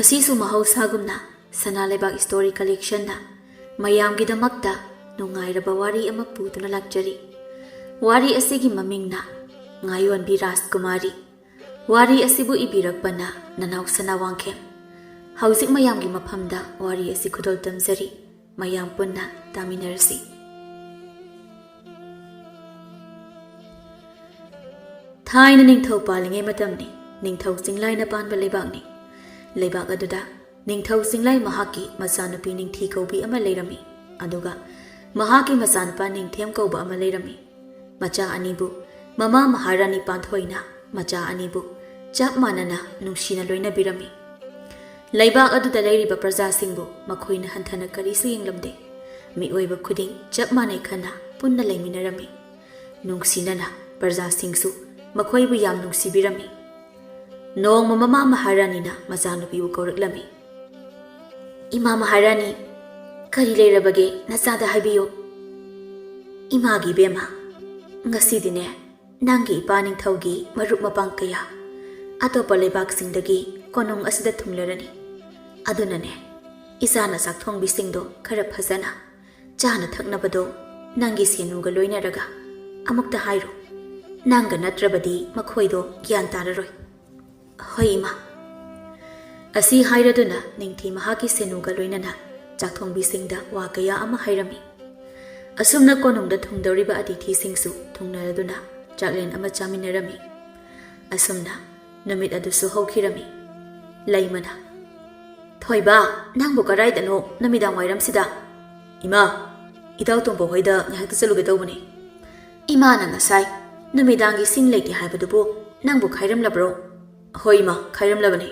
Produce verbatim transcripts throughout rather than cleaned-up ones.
ꯁꯤꯁꯨ ꯃꯍꯧꯁꯥꯒꯨꯝꯅ ꯁꯅꯥ ꯂꯩꯕꯥꯛ ꯁ꯭ꯇꯣꯔꯤ ꯀꯂꯦꯛꯁꯟꯅ ꯃꯌꯥꯝꯒꯤꯗꯃꯛꯇ ꯅꯨꯡꯉꯥꯏꯔꯕ ꯋꯥꯔꯤ ꯑꯃ ꯄꯨꯗꯨꯅ ꯂꯥꯛꯆꯔꯤ꯫ ꯋꯥꯔꯤ ꯑꯁꯤꯒꯤ ꯃꯃꯤꯡꯅ ꯉꯥꯌꯣꯟꯕꯤ ꯔꯥꯖꯀꯨꯃꯥꯔꯤ꯫ ꯋꯥꯔꯤ ꯑꯁꯤꯕꯨ ꯏꯕꯤꯔꯛꯄꯅ ꯅꯅꯥꯎ ꯁꯅꯥ ꯋꯥꯡꯈꯦꯝ꯫ ꯍꯧꯖꯤꯛ ꯃꯌꯥꯝꯒꯤ ꯃꯐꯝꯗ ꯋꯥꯔꯤ ꯑꯁꯤ ꯈꯨꯗꯣꯜ ꯇꯝꯖꯔꯤ꯫ ꯃꯌꯥꯝ ꯄꯨꯟꯅ ꯇꯥꯃꯤꯟꯅꯔꯁꯤ꯫ ꯊꯥꯏꯅ ꯅꯤꯡꯊꯧ ꯄꯥꯜꯂꯤꯉꯩ ꯃꯇꯝꯅꯤ꯫ ꯅꯤꯡꯊꯧ ꯆꯤꯡꯂꯥꯏꯅ ꯄꯥꯟꯕ ꯂꯩꯕꯥꯛꯅꯤ꯫ ꯂꯩꯕꯥꯛ ꯑꯗꯨꯗ ꯅꯤꯡꯊꯧ ꯆꯤꯡꯂꯥꯏ ꯃꯍꯥꯛꯀꯤ ꯃꯆꯥꯅꯨꯄꯤ ꯅꯤꯡꯊꯤ ꯀꯧꯕꯤ ꯑꯃ ꯂꯩꯔꯝꯃꯤ, ꯑꯗꯨꯒ ꯃꯍꯥꯛꯀꯤ ꯃꯆꯥꯅꯨꯄꯥ ꯅꯤꯡꯊꯦꯝ ꯀꯧꯕ ꯑꯃ ꯂꯩꯔꯝꯃꯤ꯫ ꯃꯆꯥ ꯑꯅꯤꯕꯨ ꯃꯃꯥ ꯃꯍꯥꯔꯥꯅꯤ ꯄꯥꯟꯊꯣꯏꯅ ꯃꯆꯥ ꯑꯅꯤꯕꯨ ꯆꯞ ꯃꯥꯟꯅꯅ ꯅꯨꯡꯁꯤꯅ ꯂꯣꯏꯅꯕꯤꯔꯝꯃꯤ꯫ ꯂꯩꯕꯥꯛ ꯑꯗꯨꯗ ꯂꯩꯔꯤꯕ ꯄ꯭ꯔꯖꯥꯁꯤꯡꯕꯨ ꯃꯈꯣꯏꯅ ꯍꯟꯊꯅ ꯀꯔꯤꯁꯨ ꯌꯦꯡꯂꯝꯗꯦ꯫ ꯃꯤꯑꯣꯏꯕ ꯈꯨꯗꯤꯡ ꯆꯞ ꯃꯥꯟꯅꯩ ꯈꯟꯅ ꯄꯨꯟꯅ ꯂꯩꯃꯤꯟꯅꯔꯝꯃꯤ꯫ ꯅꯨꯡꯁꯤꯅꯅ ꯄ꯭ꯔꯖꯥꯁꯤꯡꯁꯨ ꯃꯈꯣꯏꯕꯨ ꯌꯥꯝ ꯅꯨꯡꯁꯤꯕꯤꯔꯝꯃꯤ꯫ ꯅꯣꯡꯃ ꯃꯃꯥ ꯃꯍꯥꯔꯥꯅꯤꯅ ꯃꯆꯥꯅꯨꯄꯤꯕꯨ ꯀꯧꯔꯛꯂꯝꯃꯤ꯫ "ꯏꯃꯥ ꯃꯍꯥꯔꯥꯅꯤ, ꯀꯔꯤ ꯂꯩꯔꯕꯒꯦ? ꯅꯆꯥꯗ ꯍꯥꯏꯕꯤꯌꯨ꯫" "ꯏꯃꯥꯒꯤ ꯏꯕꯦꯝꯃ, ꯉꯁꯤꯗꯤꯅꯦ, ꯅꯪꯒꯤ ꯏꯄꯥ ꯅꯤꯡꯊꯧꯒꯤ ꯃꯔꯨꯞ ꯃꯄꯥꯡ ꯀꯌꯥ ꯑꯇꯣꯞꯄ ꯂꯩꯕꯥꯛꯁꯤꯡꯗꯒꯤ ꯀꯣꯅꯨꯡ ꯑꯁꯤꯗ ꯊꯨꯡꯂꯔꯅꯤ꯫ ꯑꯗꯨꯅꯅꯦ, ꯏꯆꯥꯅ ꯆꯥꯛꯊꯣꯡꯕꯤꯁꯤꯡꯗꯣ ꯈꯔ ꯐꯖꯅ ꯆꯥꯅ ꯊꯛꯅꯕꯗꯣ ꯅꯪꯒꯤ ꯁꯦꯅꯨꯒ ꯂꯣꯏꯅꯔꯒ ꯑꯃꯨꯛꯇ ꯍꯥꯏꯔꯣ꯫ ꯅꯪꯒ ꯅꯠꯇ꯭ꯔꯕꯗꯤ ꯃꯈꯣꯏꯗꯣ ꯒ꯭ꯌꯥꯟ ꯇꯥꯔꯔꯣꯏ꯫" "ꯍꯣꯏ, ꯏꯃꯥ꯫" ꯑꯁꯤ ꯍꯥꯏꯔꯗꯨꯅ ꯅꯤꯡꯊꯤ ꯃꯍꯥꯛꯀꯤ ꯁꯦꯅꯨꯒ ꯂꯣꯏꯅꯅ ꯆꯥꯛꯊꯣꯡꯕꯤꯁꯤꯡꯗ ꯋꯥ ꯀꯌꯥ ꯑꯃ ꯍꯥꯏꯔꯝꯃꯤ꯫ ꯑꯁꯨꯝꯅ ꯀꯣꯅꯨꯡꯗ ꯊꯨꯡꯗꯧꯔꯤꯕ ꯑꯇꯤꯊꯤꯁꯤꯡꯁꯨ ꯊꯨꯡꯅꯔꯗꯨꯅ ꯆꯥꯛꯂꯦꯟ ꯑꯃ ꯆꯥꯃꯤꯟꯅꯔꯝꯃꯤ꯫ ꯑꯁꯨꯝꯅ ꯅꯨꯃꯤꯠ ꯑꯗꯨꯁꯨ ꯍꯧꯈꯤꯔꯝꯃꯤ꯫ ꯂꯩꯃꯅ, "ꯊꯣꯏꯕ, ꯅꯪꯕꯨ ꯀꯗꯥꯏꯗꯅꯣ ꯅꯨꯃꯤꯗꯥꯡ ꯋꯥꯏꯔꯝꯁꯤꯗ?" "ꯏꯃꯥ, ꯏꯇꯥꯎ ꯇꯣꯝꯕ ꯍꯣꯏꯗ ꯉꯥꯏꯍꯥꯛꯇ ꯆꯠꯂꯨꯒꯦ ꯇꯧꯕꯅꯤ꯫" "ꯏꯃꯥꯅ ꯉꯁꯥꯏ ꯅꯨꯃꯤꯗꯥꯡꯒꯤ ꯁꯤꯡ ꯂꯩꯇꯦ ꯍꯥꯏꯕꯗꯨꯕꯨ ꯅꯪꯕꯨ ꯈꯥꯏꯔꯝꯂꯕ꯭ꯔꯣ?" "ꯍꯣꯏ ꯏꯃꯥ, ꯈꯥꯏꯔꯝꯂꯕꯅꯤ꯫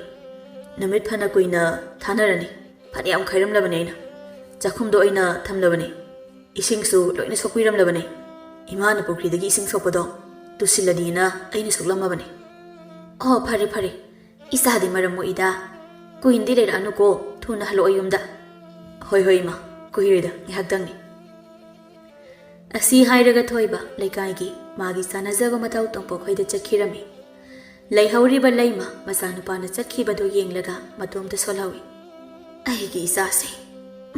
ꯅꯨꯃꯤꯠ ꯐꯅ ꯀꯨꯏꯅ ꯊꯥꯅꯔꯅꯤ꯫ ꯐꯅꯌꯥꯝ ꯈꯥꯏꯔꯝꯂꯕꯅꯤ ꯑꯩꯅ꯫ ꯆꯥꯛꯈꯨꯝꯗꯣ ꯑꯩꯅ ꯊꯝꯂꯕꯅꯤ꯫ ꯏꯁꯤꯡꯁꯨ ꯂꯣꯏꯅ ꯁꯣꯛꯄꯤꯔꯝꯂꯕꯅꯤ꯫ ꯏꯃꯥꯅ ꯄꯨꯈ꯭ꯔꯤꯗꯒꯤ ꯏꯁꯤꯡ ꯁꯣꯛꯄꯗꯣ ꯇꯨꯁꯤꯜꯂꯗꯤꯅ ꯑꯩꯅ ꯁꯣꯛꯂꯝꯃꯕꯅꯤ꯫" "ꯑꯣ, ꯐꯔꯦ, ꯐꯔꯦ꯫ ꯏꯆꯥꯗꯤ ꯃꯔꯝ ꯃꯣꯛꯏꯗ꯫ ꯀꯨꯏꯅꯗꯤ ꯂꯩꯔꯛꯑꯅꯨꯀꯣ, ꯊꯨꯅ ꯍꯜꯂꯛꯑꯣ ꯌꯨꯝꯗ꯫" "ꯍꯣꯏ, ꯍꯣꯏ, ꯏꯃꯥ, ꯀꯨꯏꯔꯣꯏꯗ, ꯉꯥꯏꯍꯥꯛꯇꯪꯅꯤ꯫" ꯑꯁꯤ ꯍꯥꯏꯔꯒ ꯊꯣꯏꯕ ꯂꯩꯀꯥꯏꯒꯤ ꯃꯥꯒꯤ ꯆꯥꯟꯅꯖꯕ ꯃꯇꯥꯎ ꯇꯣꯝꯄꯣꯛ ꯍꯣꯏꯗ ꯆꯠꯈꯤꯔꯝꯃꯤ꯫ ꯂꯩꯍꯧꯔꯤꯕ ꯂꯩꯃ ꯃꯆꯥꯅꯨꯄꯥꯅ ꯆꯠꯈꯤꯕꯗꯨ ꯌꯦꯡꯂꯒ ꯃꯇꯣꯝꯇ ꯁꯣꯜꯍꯧꯏ꯫ "ꯑꯩꯒꯤ ꯏꯆꯥꯁꯦ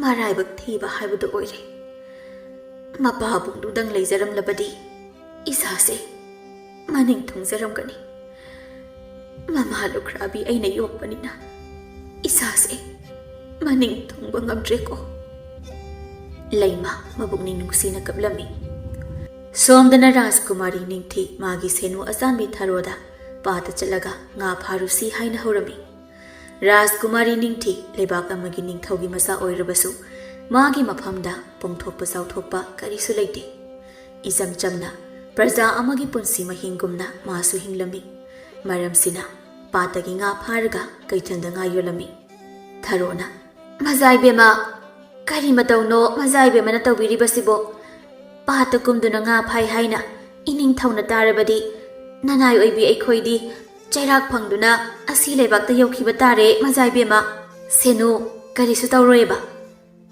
ꯃꯔꯥꯏꯕꯛ ꯊꯤꯕ ꯍꯥꯏꯕꯗꯨ ꯑꯣꯏꯔꯦ꯫ ꯃꯄꯥꯕꯨꯡꯗꯨꯗꯪ ꯂꯩꯖꯔꯝꯂꯕꯗꯤ ꯏꯆꯥꯁꯦ ꯃꯅꯤꯡ ꯊꯨꯡꯖꯔꯝꯒꯅꯤ꯫ ꯃꯃꯥ ꯂꯨꯈ꯭ꯔꯥꯕꯤ ꯑꯩꯅ ꯌꯣꯛꯄꯅꯤꯅ ꯏꯆꯥꯁꯦ ꯃꯅꯤꯡ ꯊꯨꯡꯕ ꯉꯝꯗ꯭ꯔꯦꯀꯣ"꯫ ꯂꯩꯃ ꯃꯕꯨꯛꯅꯤꯡ ꯅꯨꯡꯁꯤꯅ ꯀꯞꯂꯝꯃꯤ꯫ ꯁꯣꯝꯗꯅ ꯔꯥꯖꯀꯨꯃꯥꯔꯤ ꯅꯤꯡꯊꯤ ꯃꯥꯒꯤ ꯁꯦꯅꯨ ꯑꯆꯥꯟꯕꯤ ꯊꯔꯣꯗ ꯄꯥꯠꯇ ꯆꯠꯂꯒ ꯉꯥ ꯐꯥꯔꯨꯁꯤ ꯍꯥꯏꯅ ꯍꯧꯔꯝꯃꯤ꯫ ꯔꯥꯖꯀꯨꯃꯥꯔꯤ ꯅꯤꯡꯊꯤ ꯂꯩꯕꯥꯛ ꯑꯃꯒꯤ ꯅꯤꯡꯊꯧꯒꯤ ꯃꯆꯥ ꯑꯣꯏꯔꯕꯁꯨ ꯃꯥꯒꯤ ꯃꯐꯝꯗ ꯄꯣꯡꯊꯣꯛꯄ ꯆꯥꯎꯊꯣꯛꯄ ꯀꯔꯤꯁꯨ ꯂꯩꯇꯦ꯫ ꯏꯆꯝ ꯆꯝꯅ ꯄ꯭ꯔꯖꯥ ꯑꯃꯒꯤ ꯄꯨꯟꯁꯤ ꯃꯍꯤꯡꯒꯨꯝꯅ ꯃꯥꯁꯨ ꯍꯤꯡꯂꯝꯃꯤ꯫ ꯃꯔꯝꯁꯤꯅ ꯄꯥꯠꯇꯒꯤ ꯉꯥ ꯐꯥꯔꯒ ꯀꯩꯊꯦꯜꯗ ꯉꯥ ꯌꯣꯜꯂꯝꯃꯤ꯫ ꯊꯔꯣꯅ, "ꯃꯖꯥꯏꯕꯦꯝꯃ, ꯀꯔꯤ ꯃꯇꯧꯅꯣ ꯃꯖꯥꯏꯕꯦꯝꯃꯅ ꯇꯧꯕꯤꯔꯤꯕꯁꯤꯕꯣ? ꯄꯥꯠꯇ ꯀꯨꯝꯗꯨꯅ ꯉꯥ ꯐꯥꯏ ꯍꯥꯏꯅ ꯏꯅꯤꯡꯊꯧꯅ ꯇꯥꯔꯕꯗꯤ ꯅꯅꯥꯏ ꯑꯣꯏꯕꯤ ꯑꯩꯈꯣꯏꯗꯤ ꯆꯩꯔꯥꯛ ꯐꯪꯗꯨꯅ ꯑꯁꯤ ꯂꯩꯕꯥꯛꯇ ꯌꯧꯈꯤꯕ ꯇꯥꯔꯦ ꯃꯖꯥꯏꯕꯦꯝꯃ꯫ ꯁꯦꯅꯨ, ꯀꯔꯤꯁꯨ ꯇꯧꯔꯣꯏꯕ꯫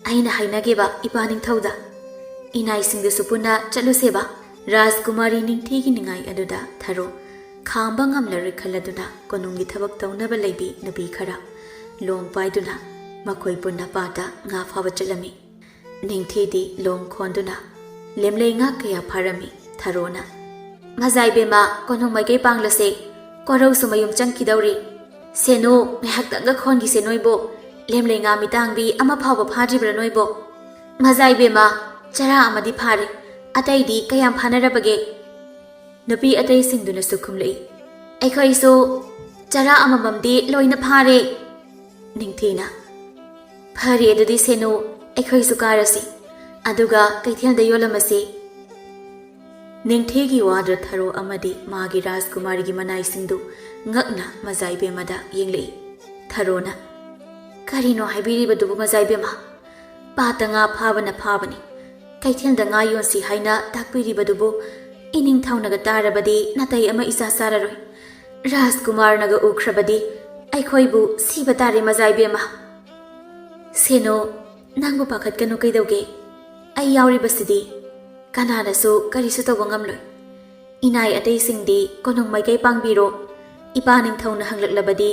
ꯑꯩꯅ ꯍꯥꯏꯅꯒꯦꯕ ꯏꯄꯥ ꯅꯤꯡꯊꯧꯗ꯫ ꯏꯅꯥꯏꯁꯤꯡꯗꯨꯁꯨ ꯄꯨꯟꯅ ꯆꯠꯂꯨꯁꯦꯕ"꯫ ꯔꯥꯖꯀꯨꯃꯥꯔꯤ ꯅꯤꯡꯊꯤꯒꯤ ꯅꯤꯡꯉꯥꯏ ꯑꯗꯨꯗ ꯊꯔꯣ ꯈꯥꯝꯕ ꯉꯝꯂꯔꯣꯏ ꯈꯜꯂꯗꯨꯅ ꯀꯣꯅꯨꯡꯒꯤ ꯊꯕꯛ ꯇꯧꯅꯕ ꯂꯩꯕꯤ ꯅꯨꯄꯤ ꯈꯔ ꯂꯣꯡ ꯄꯥꯏꯗꯨꯅ ꯃꯈꯣꯏ ꯄꯨꯟꯅ ꯄꯥꯠꯇ ꯉꯥ ꯐꯥꯕ ꯆꯠꯂꯝꯃꯤ꯫ ꯅꯤꯡꯊꯤꯗꯤ ꯂꯣꯡ ꯈꯣꯟꯗꯨꯅ ꯂꯦꯝꯂꯩ ꯉꯥ ꯀꯌꯥ ꯐꯥꯔꯝꯃꯤ꯫ ꯊꯔꯣꯅ, "ꯃꯖꯥꯏꯕꯦꯝꯃ, ꯀꯣꯅꯨꯡ ꯃꯥꯏꯀꯩ ꯄꯥꯡꯂꯁꯦ꯫ ꯀꯣꯔꯧꯁꯨ ꯃꯌꯨꯝ ꯆꯪꯈꯤꯗꯧꯔꯦ꯫ ꯁꯦꯅꯨ, ꯉꯥꯏꯍꯥꯛꯇꯪꯒ ꯈꯣꯟꯈꯤꯁꯦ ꯅꯣꯏꯕꯣ꯫ ꯂꯦꯝꯂꯩ ꯉꯥ ꯃꯤꯇꯥꯡꯕꯤ ꯑꯃ ꯐꯥꯎꯕ ꯐꯥꯗ꯭ꯔꯤꯕ꯭ꯔꯥ ꯅꯣꯏꯕꯣ? ꯃꯖꯥꯏꯕꯦꯝꯃ, ꯆꯔꯥ ꯑꯃꯗꯤ ꯐꯥꯔꯦ꯫ ꯑꯇꯩꯗꯤ ꯀꯌꯥꯝ ꯐꯥꯅꯔꯕꯒꯦ?" ꯅꯨꯄꯤ ꯑꯇꯩꯁꯤꯡꯗꯨꯅꯁꯨ ꯈꯨꯝꯂꯛꯏ, "ꯑꯩꯈꯣꯏꯁꯨ ꯆꯔꯥ ꯑꯃꯃꯝꯗꯤ ꯂꯣꯏꯅ ꯐꯥꯔꯦ"꯫ ꯅꯤꯡꯊꯤꯅ, "ꯐꯔꯦ ꯑꯗꯨꯗꯤ ꯁꯦꯅꯨ, ꯑꯩꯈꯣꯏꯁꯨ ꯀꯥꯔꯁꯤ, ꯑꯗꯨꯒ ꯀꯩꯊꯦꯜꯗ ꯌꯣꯜꯂꯝꯃꯁꯤ"꯫ ꯅꯤꯡꯊꯤꯒꯤ ꯋꯥꯗꯨ ꯊꯔꯣ ꯑꯃꯗꯤ ꯃꯥꯒꯤ ꯔꯥꯖꯀꯨꯃꯥꯔꯤꯒꯤ ꯃꯅꯥꯏꯁꯤꯡꯗꯨ ꯉꯛꯅ ꯃꯖꯥꯏꯕꯦꯝꯃꯗ ꯌꯦꯡꯂꯛꯏ꯫ ꯊꯔꯣꯅ, "ꯀꯔꯤꯅꯣ ꯍꯥꯏꯕꯤꯔꯤꯕꯗꯨꯕꯨ ꯃꯖꯥꯏꯕꯦꯝꯃ? ꯄꯥꯠꯇ ꯉꯥ ꯐꯥꯕꯅ ꯐꯥꯕꯅꯤ꯫ ꯀꯩꯊꯦꯜꯗ ꯉꯥ ꯌꯣꯟꯁꯤ ꯍꯥꯏꯅ ꯇꯥꯛꯄꯤꯔꯤꯕꯗꯨꯕꯨ ꯏꯅꯤꯡꯊꯧꯅꯒ ꯇꯥꯔꯕꯗꯤ ꯅꯥꯇꯩ ꯑꯃ ꯏꯆꯥ ꯆꯥꯔꯔꯣꯏ꯫ ꯔꯥꯖꯀꯨꯃꯥꯔꯅꯒ ꯎꯈ꯭ꯔꯕꯗꯤ ꯑꯩꯈꯣꯏꯕꯨ ꯁꯤꯕ ꯇꯥꯔꯦ ꯃꯖꯥꯏꯕꯦꯝꯃ"꯫ "ꯁꯦꯅꯣ, ꯅꯪꯕꯨ ꯄꯥꯈꯠꯀꯅꯨ ꯀꯩꯗꯧꯒꯦ? ꯑꯩ ꯌꯥꯎꯔꯤꯕꯁꯤꯗꯤ ꯀꯅꯥꯅꯁꯨ ꯀꯔꯤꯁꯨ ꯇꯧꯕ ꯉꯝꯂꯣꯏ꯫ ꯏꯅꯥꯏ ꯑꯇꯩꯁꯤꯡꯗꯤ ꯀꯣꯅꯨꯡ ꯃꯥꯏꯀꯩ ꯄꯥꯡꯕꯤꯔꯣ꯫ ꯏꯄꯥ ꯅꯤꯡꯊꯧꯅ ꯍꯪꯂꯛꯂꯕꯗꯤ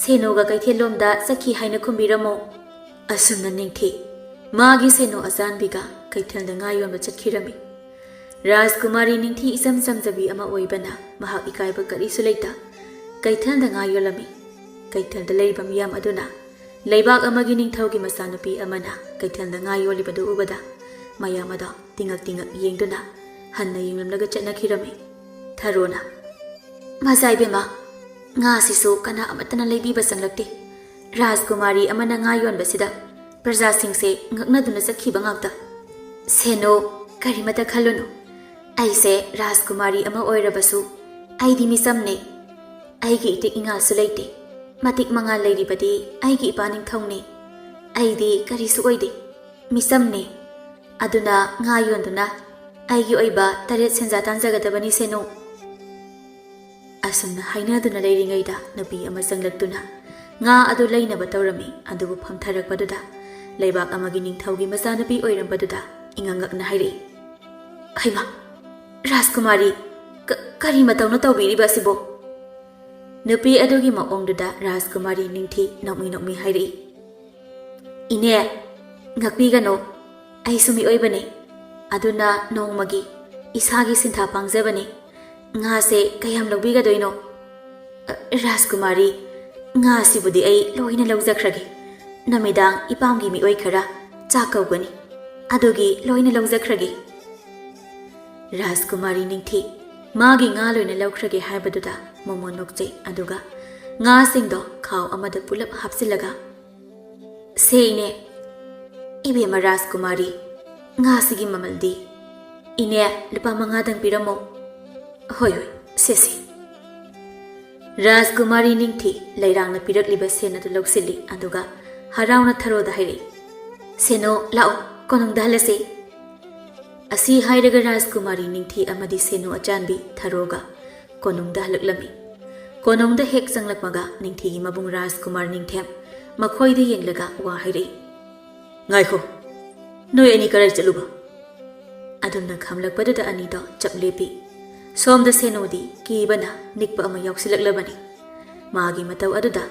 ꯁꯦꯅꯣꯒ ꯀꯩꯊꯦꯜꯂꯣꯝꯗ ꯆꯠꯈꯤ ꯍꯥꯏꯅ ꯈꯨꯝꯕꯤꯔꯝꯃꯣ꯫ ꯑꯁꯨꯝꯅ ꯅꯤꯡꯊꯤ ꯃꯥꯒꯤ ꯁꯦꯅꯣ ꯑꯆꯥꯟꯕꯤꯒ ꯀꯩꯊꯦꯜꯗ ꯉꯥ ꯌꯣꯟꯕ ꯆꯠꯈꯤꯔꯝꯃꯤ꯫ ꯔꯥꯖꯀꯨꯃꯥꯔꯤ ꯅꯤꯡꯊꯤ ꯏꯆꯝ ꯆꯝꯖꯕꯤ ꯑꯃ ꯑꯣꯏꯕꯅ ꯃꯍꯥꯛ ꯏꯀꯥꯏꯕ ꯀꯔꯤꯁꯨ ꯂꯩꯇ ꯀꯩꯊꯦꯜꯗ ꯉꯥ ꯌꯣꯜꯂꯝꯃꯤ꯫ ꯀꯩꯊꯦꯜꯗ ꯂꯩꯔꯤꯕ ꯃꯤꯌꯥꯝ ꯑꯗꯨꯅ ꯂꯩꯕꯥꯛ ꯑꯃꯒꯤ ꯅꯤꯡꯊꯧꯒꯤ ꯃꯆꯥꯅꯨꯄꯤ ꯑꯃꯅ ꯀꯩꯊꯦꯜꯗ ꯉꯥ ꯌꯣꯜꯂꯤꯕꯗꯨ ꯎꯕꯗ ꯃꯌꯥꯝ ꯑꯗꯣ ꯇꯤꯉꯛ ꯇꯤꯉꯛ ꯌꯦꯡꯗꯨꯅ ꯍꯟꯅ ꯌꯦꯡꯂꯝꯂꯒ ꯆꯠꯅꯈꯤꯔꯝꯃꯤ꯫ ꯊꯔꯣꯅ, "ꯃꯖꯥ ꯏꯕꯦꯝꯃ, ꯉꯥꯁꯤꯁꯨ ꯀꯅꯥ ꯑꯃꯠꯇꯅ ꯂꯩꯕꯤꯕ ꯆꯪꯂꯛꯇꯦ꯫ ꯔꯥꯖꯀꯨꯃꯥꯔꯤ ꯑꯃꯅ ꯉꯥ ꯌꯣꯟꯕꯁꯤꯗ ꯄ꯭ꯔꯖꯥꯁꯤꯡꯁꯦ ꯉꯛꯅꯗꯨꯅ ꯆꯠꯈꯤꯕ ꯉꯥꯛꯇ꯫ ꯁꯦꯅꯣ, ꯀꯔꯤꯃꯇ ꯈꯜꯂꯨꯅꯨ꯫ ꯑꯩꯁꯦ ꯔꯥꯖꯀꯨꯃꯥꯔꯤ ꯑꯃ ꯑꯣꯏꯔꯕꯁꯨ ꯑꯩꯗꯤ ꯃꯤꯆꯝꯅꯦ꯫ ꯑꯩꯒꯤ ꯏꯇꯤꯛ ꯏꯉꯥꯁꯨ ꯂꯩꯇꯦ꯫ ꯃꯇꯤꯛ ꯃꯉꯥ ꯂꯩꯔꯤꯕꯗꯤ ꯑꯩꯒꯤ ꯏꯄꯥ ꯅꯤꯡꯊꯧꯅꯦ꯫ ꯑꯩꯗꯤ ꯀꯔꯤꯁꯨ ꯑꯣꯏꯗꯦ, ꯃꯤꯆꯝꯅꯦ꯫ ꯑꯗꯨꯅ ꯉꯥ ꯌꯣꯟꯗꯨꯅ ꯑꯩꯒꯤ ꯑꯣꯏꯕ ꯇꯔꯦꯠ ꯁꯦꯟꯖꯥ ꯇꯥꯟꯖꯒꯗꯕꯅꯤ ꯁꯦꯅꯣ꯫" ꯑꯁꯨꯝꯅ ꯍꯥꯏꯅꯗꯨꯅ ꯂꯩꯔꯤꯉꯩꯗ ꯅꯨꯄꯤ ꯑꯃ ꯆꯪꯂꯛꯇꯨꯅ ꯉꯥ ꯑꯗꯨ ꯂꯩꯅꯕ ꯇꯧꯔꯝꯃꯤ꯫ ꯑꯗꯨꯕꯨ ꯐꯝꯊꯔꯛꯄꯗꯨꯗ ꯂꯩꯕꯥꯛ ꯑꯃꯒꯤ ꯅꯤꯡꯊꯧꯒꯤ ꯃꯆꯥꯅꯨꯄꯤ ꯑꯣꯏꯔꯝꯕꯗꯨꯗ ꯏꯉꯛ ꯉꯛꯅ ꯍꯥꯏꯔꯛꯏ, "ꯍꯩꯃꯥ, ꯔꯥꯖꯀꯨꯃꯥꯔꯤ, ꯀ-, ꯀꯔꯤ ꯃꯇꯧꯅꯣ ꯇꯧꯕꯤꯔꯤꯕ ꯑꯁꯤꯕꯣ?" ꯅꯨꯄꯤ ꯑꯗꯨꯒꯤ ꯃꯑꯣꯡꯗꯨꯗ ꯔꯥꯖꯀꯨꯃꯥꯔꯤ ꯅꯤꯡꯊꯤ ꯅꯣꯛꯃꯤ ꯅꯣꯛꯃꯤ ꯍꯥꯏꯔꯛꯏ, "ꯏꯅꯦ, ꯉꯛꯄꯤꯒꯅꯨ, ꯑꯩꯁꯨ ꯃꯤꯑꯣꯏꯕꯅꯤ꯫ ꯑꯗꯨꯅ ꯅꯣꯡꯃꯒꯤ ꯏꯁꯥꯒꯤ ꯁꯤꯟꯊꯥ ꯄꯥꯡꯖꯕꯅꯤ꯫ ꯉꯥꯁꯦ ꯀꯌꯥꯝ ꯂꯧꯕꯤꯒꯗꯣꯏꯅꯣ?" "ꯑ, ꯔꯥꯖꯀꯨꯃꯥꯔꯤ, ꯉꯥꯁꯤꯕꯨꯗꯤ ꯑꯩ ꯂꯣꯏꯅ ꯂꯧꯖꯈ꯭ꯔꯒꯦ꯫ ꯅꯨꯃꯤꯗꯥꯡ ꯏꯄꯥꯝꯒꯤ ꯃꯤꯑꯣꯏ ꯈꯔ ꯆꯥꯛ ꯀꯧꯒꯅꯤ, ꯑꯗꯨꯒꯤ ꯂꯣꯏꯅ ꯂꯧꯖꯈ꯭ꯔꯒꯦ꯫" ꯔꯥꯖꯀꯨꯃꯥꯔꯤ ꯅꯤꯡꯊꯤ ꯃꯥꯒꯤ ꯉꯥ ꯂꯣꯏꯅ ꯂꯧꯈ꯭ꯔꯒꯦ ꯍꯥꯏꯕꯗꯨꯗ ꯃꯣꯃꯣꯟ ꯅꯣꯛꯆꯩ꯫ ꯑꯗꯨꯒ ꯉꯥꯁꯤꯡꯗꯣ ꯈꯥꯎ ꯑꯃꯗ ꯄꯨꯂꯞ ꯍꯥꯞꯆꯤꯜꯂꯒ, "ꯁꯦ ꯏꯅꯦ, ꯏꯕꯦꯝꯃ ꯔꯥꯖꯀꯨꯃꯥꯔꯤ, ꯉꯥꯁꯤꯒꯤ ꯃꯃꯜꯗꯤ?" "ꯏꯅꯦ, ꯂꯨꯄꯥ ꯃꯉꯥꯗꯪ ꯄꯤꯔꯝꯃꯣ꯫" "ꯍꯣꯏ, ꯍꯣꯏ, ꯁꯦ, ꯁꯦ꯫" ꯔꯥꯖꯀꯨꯃꯥꯔꯤ ꯅꯤꯡꯊꯤ ꯂꯩꯔꯥꯡꯅ ꯄꯤꯔꯛꯂꯤꯕ ꯁꯦꯟ ꯑꯗꯨ ꯂꯧꯁꯤꯜꯂꯤ, ꯑꯗꯨꯒ ꯍꯔꯥꯎꯅ ꯊꯔꯣꯗ ꯍꯥꯏꯔꯛꯏ, "ꯁꯦꯅꯣ, ꯂꯥꯛꯑꯣ, ꯀꯣꯅꯨꯡꯗ ꯍꯜꯂꯁꯤ꯫" ꯑꯁꯤ ꯍꯥꯏꯔꯒ ꯔꯥꯖꯀꯨꯃꯥꯔꯤ ꯅꯤꯡꯊꯤ ꯑꯃꯗꯤ ꯁꯦꯅꯣ ꯑꯆꯥꯟꯕꯤ ꯊꯔꯣꯒ ꯀꯣꯅꯨꯡꯗ ꯍꯜꯂꯛꯂꯝꯃꯤ꯫ ꯀꯣꯅꯨꯡꯗ ꯍꯦꯛ ꯆꯪꯂꯛꯄꯒ ꯅꯤꯡꯊꯤꯒꯤ ꯃꯕꯨꯡ ꯔꯥꯖꯀꯨꯃꯥꯔ ꯅꯤꯡꯊꯦꯝ ꯃꯈꯣꯏꯗ ꯌꯦꯡꯂꯒ ꯋꯥ ꯍꯥꯏꯔꯛꯏ, "ꯉꯥꯏꯈꯣ, ꯅꯣꯏ ꯑꯅꯤ ꯀꯔꯥꯏ ꯆꯠꯂꯨꯕ?" ꯑꯗꯨꯝꯅ ꯈꯝꯂꯛꯄꯗꯨꯗ ꯑꯅꯤꯗꯣ ꯆꯞ ꯂꯦꯞꯄꯤ꯫ ꯁꯣꯝꯗ ꯁꯦꯅꯨꯗꯤ ꯀꯤꯕꯅ ꯅꯤꯛꯄ ꯑꯃ ꯌꯥꯎꯁꯤꯜꯂꯛꯂꯕꯅꯤ꯫ ꯃꯥꯒꯤ ꯃꯇꯧ ꯑꯗꯨꯗ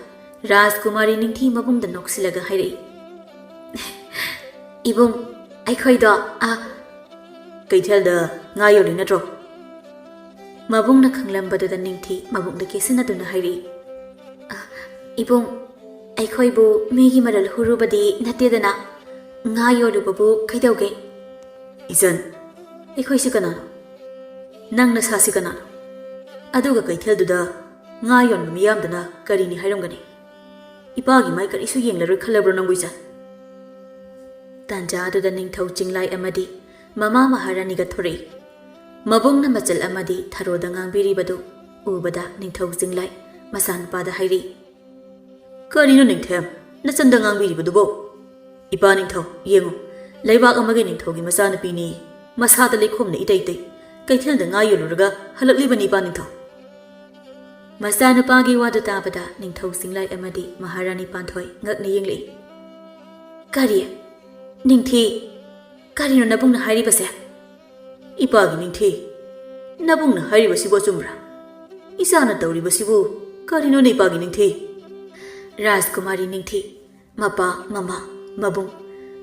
ꯔꯥꯖꯀꯨꯃꯥꯔꯤ ꯅꯤꯡꯊꯤ ꯃꯕꯨꯡꯗ ꯅꯣꯛꯁꯤꯜꯂꯒ ꯍꯥꯏꯔꯛꯏ, "ꯏꯕꯨꯡ, ꯑꯩꯈꯣꯏꯗꯣ ꯑꯥ ꯀꯩꯊꯦꯜꯗ ꯉꯥ ꯌꯣꯜꯂꯤ ꯅꯠꯇ꯭ꯔꯣ?" ꯃꯕꯨꯡꯅ ꯈꯪꯂꯝꯕꯗꯨꯗ ꯅꯤꯡꯊꯤ ꯃꯕꯨꯡꯗ ꯀꯦꯁꯤꯟꯅꯗꯨꯅ ꯍꯥꯏꯔꯛꯏ, "ꯑ, ꯏꯕꯨꯡ, ꯑꯩꯈꯣꯏꯕꯨ ꯃꯤꯒꯤ ꯃꯔꯜ ꯍꯨꯔꯨꯕꯗꯤ ꯅꯠꯇꯦꯗꯅ, ꯉꯥ ꯌꯣꯜꯂꯨꯕꯕꯨ ꯀꯩꯗꯧꯒꯦ?" "ꯏꯆꯟ, ꯑꯩꯈꯣꯏꯁꯤ ꯀꯅꯥꯅꯣ? ꯅꯪ ꯅꯁꯥꯁꯤ ꯀꯅꯥꯅꯣ? ꯑꯗꯨꯒ ꯀꯩꯊꯦꯜꯗꯨꯗ ꯉꯥ ꯌꯣꯟꯕ ꯃꯤꯌꯥꯝꯗꯨꯅ ꯀꯔꯤꯅꯤ ꯍꯥꯏꯔꯝꯒꯅꯤ? ꯏꯄꯥꯒꯤ ꯃꯥꯏ ꯀꯔꯤꯁꯨ ꯌꯦꯡꯂꯔꯣꯏ ꯈꯜꯂꯕ꯭ꯔꯣ ꯅꯪꯕꯨ, ꯏꯆꯟ?" ꯇꯥꯟꯖꯥ ꯑꯗꯨꯗ ꯅꯤꯡꯊꯧ ꯆꯤꯡꯂꯥꯏ ꯑꯃꯗꯤ ꯃꯃꯥ ꯃꯍꯥꯔꯥꯅꯤꯒ ꯊꯣꯔꯛꯏ꯫ ꯃꯕꯨꯡꯅ ꯃꯆꯜ ꯑꯃꯗꯤ ꯊꯔꯣꯗ ꯉꯥꯡꯕꯤꯔꯤꯕꯗꯨ ꯎꯕꯗ ꯅꯤꯡꯊꯧ ꯆꯤꯡꯂꯥꯏ ꯃꯆꯥꯅꯨꯄꯥꯗ ꯍꯥꯏꯔꯛꯏ, "ꯀꯔꯤꯅꯣ ꯅꯤꯡꯊꯦꯝ, ꯅꯆꯟꯗ ꯉꯥꯡꯕꯤꯔꯤꯕꯗꯨꯕꯣ? ꯏꯄꯥ ꯅꯤꯡꯊꯧ, ꯌꯦꯡꯉꯨ, ꯂꯩꯕꯥꯛ ꯑꯃꯒꯤ ꯅꯤꯡꯊꯧꯒꯤ ꯃꯆꯥꯅꯨꯄꯤꯅꯤ꯫ ꯃꯁꯥꯗ ꯂꯩꯈꯣꯝꯅ ꯏꯇꯩ ꯇꯩ꯫ ꯀꯩꯊꯦꯜꯗ ꯉꯥ ꯌꯣꯜꯂꯨꯔꯒ ꯍꯜꯂꯛꯂꯤꯕꯅꯤ, ꯏꯄꯥ ꯅꯤꯡꯊꯧ꯫" ꯃꯆꯥꯅꯨꯄꯥꯒꯤ ꯋꯥꯗꯨ ꯇꯥꯕꯗ ꯅꯤꯡꯊꯧ ꯆꯤꯡꯂꯥꯏ ꯑꯃꯗꯤ ꯃꯍꯥꯔꯥꯅꯤ ꯄꯥꯟꯊꯣꯏ ꯉꯛꯅ ꯌꯦꯡꯂꯛꯏ꯫ "ꯀꯔꯤ? ꯅꯤꯡꯊꯤ, ꯀꯔꯤꯅꯣ ꯅꯕꯨꯡꯅ ꯍꯥꯏꯔꯤꯕꯁꯦ?" "ꯏꯄꯥꯒꯤ ꯅꯤꯡꯊꯤ, ꯅꯕꯨꯡꯅ ꯍꯥꯏꯔꯤꯕꯁꯤꯕꯨ ꯑꯆꯨꯝꯕ꯭ꯔꯥ? ꯏꯆꯥꯅ ꯇꯧꯔꯤꯕꯁꯤꯕꯨ ꯀꯔꯤꯅꯣꯅꯦ, ꯏꯄꯥꯒꯤ ꯅꯤꯡꯊꯤ?" ꯔꯥꯖꯀꯨꯃꯥꯔꯤ ꯅꯤꯡꯊꯤ, ꯃꯄꯥ, ꯃꯃꯥ, ꯃꯕꯨꯡ,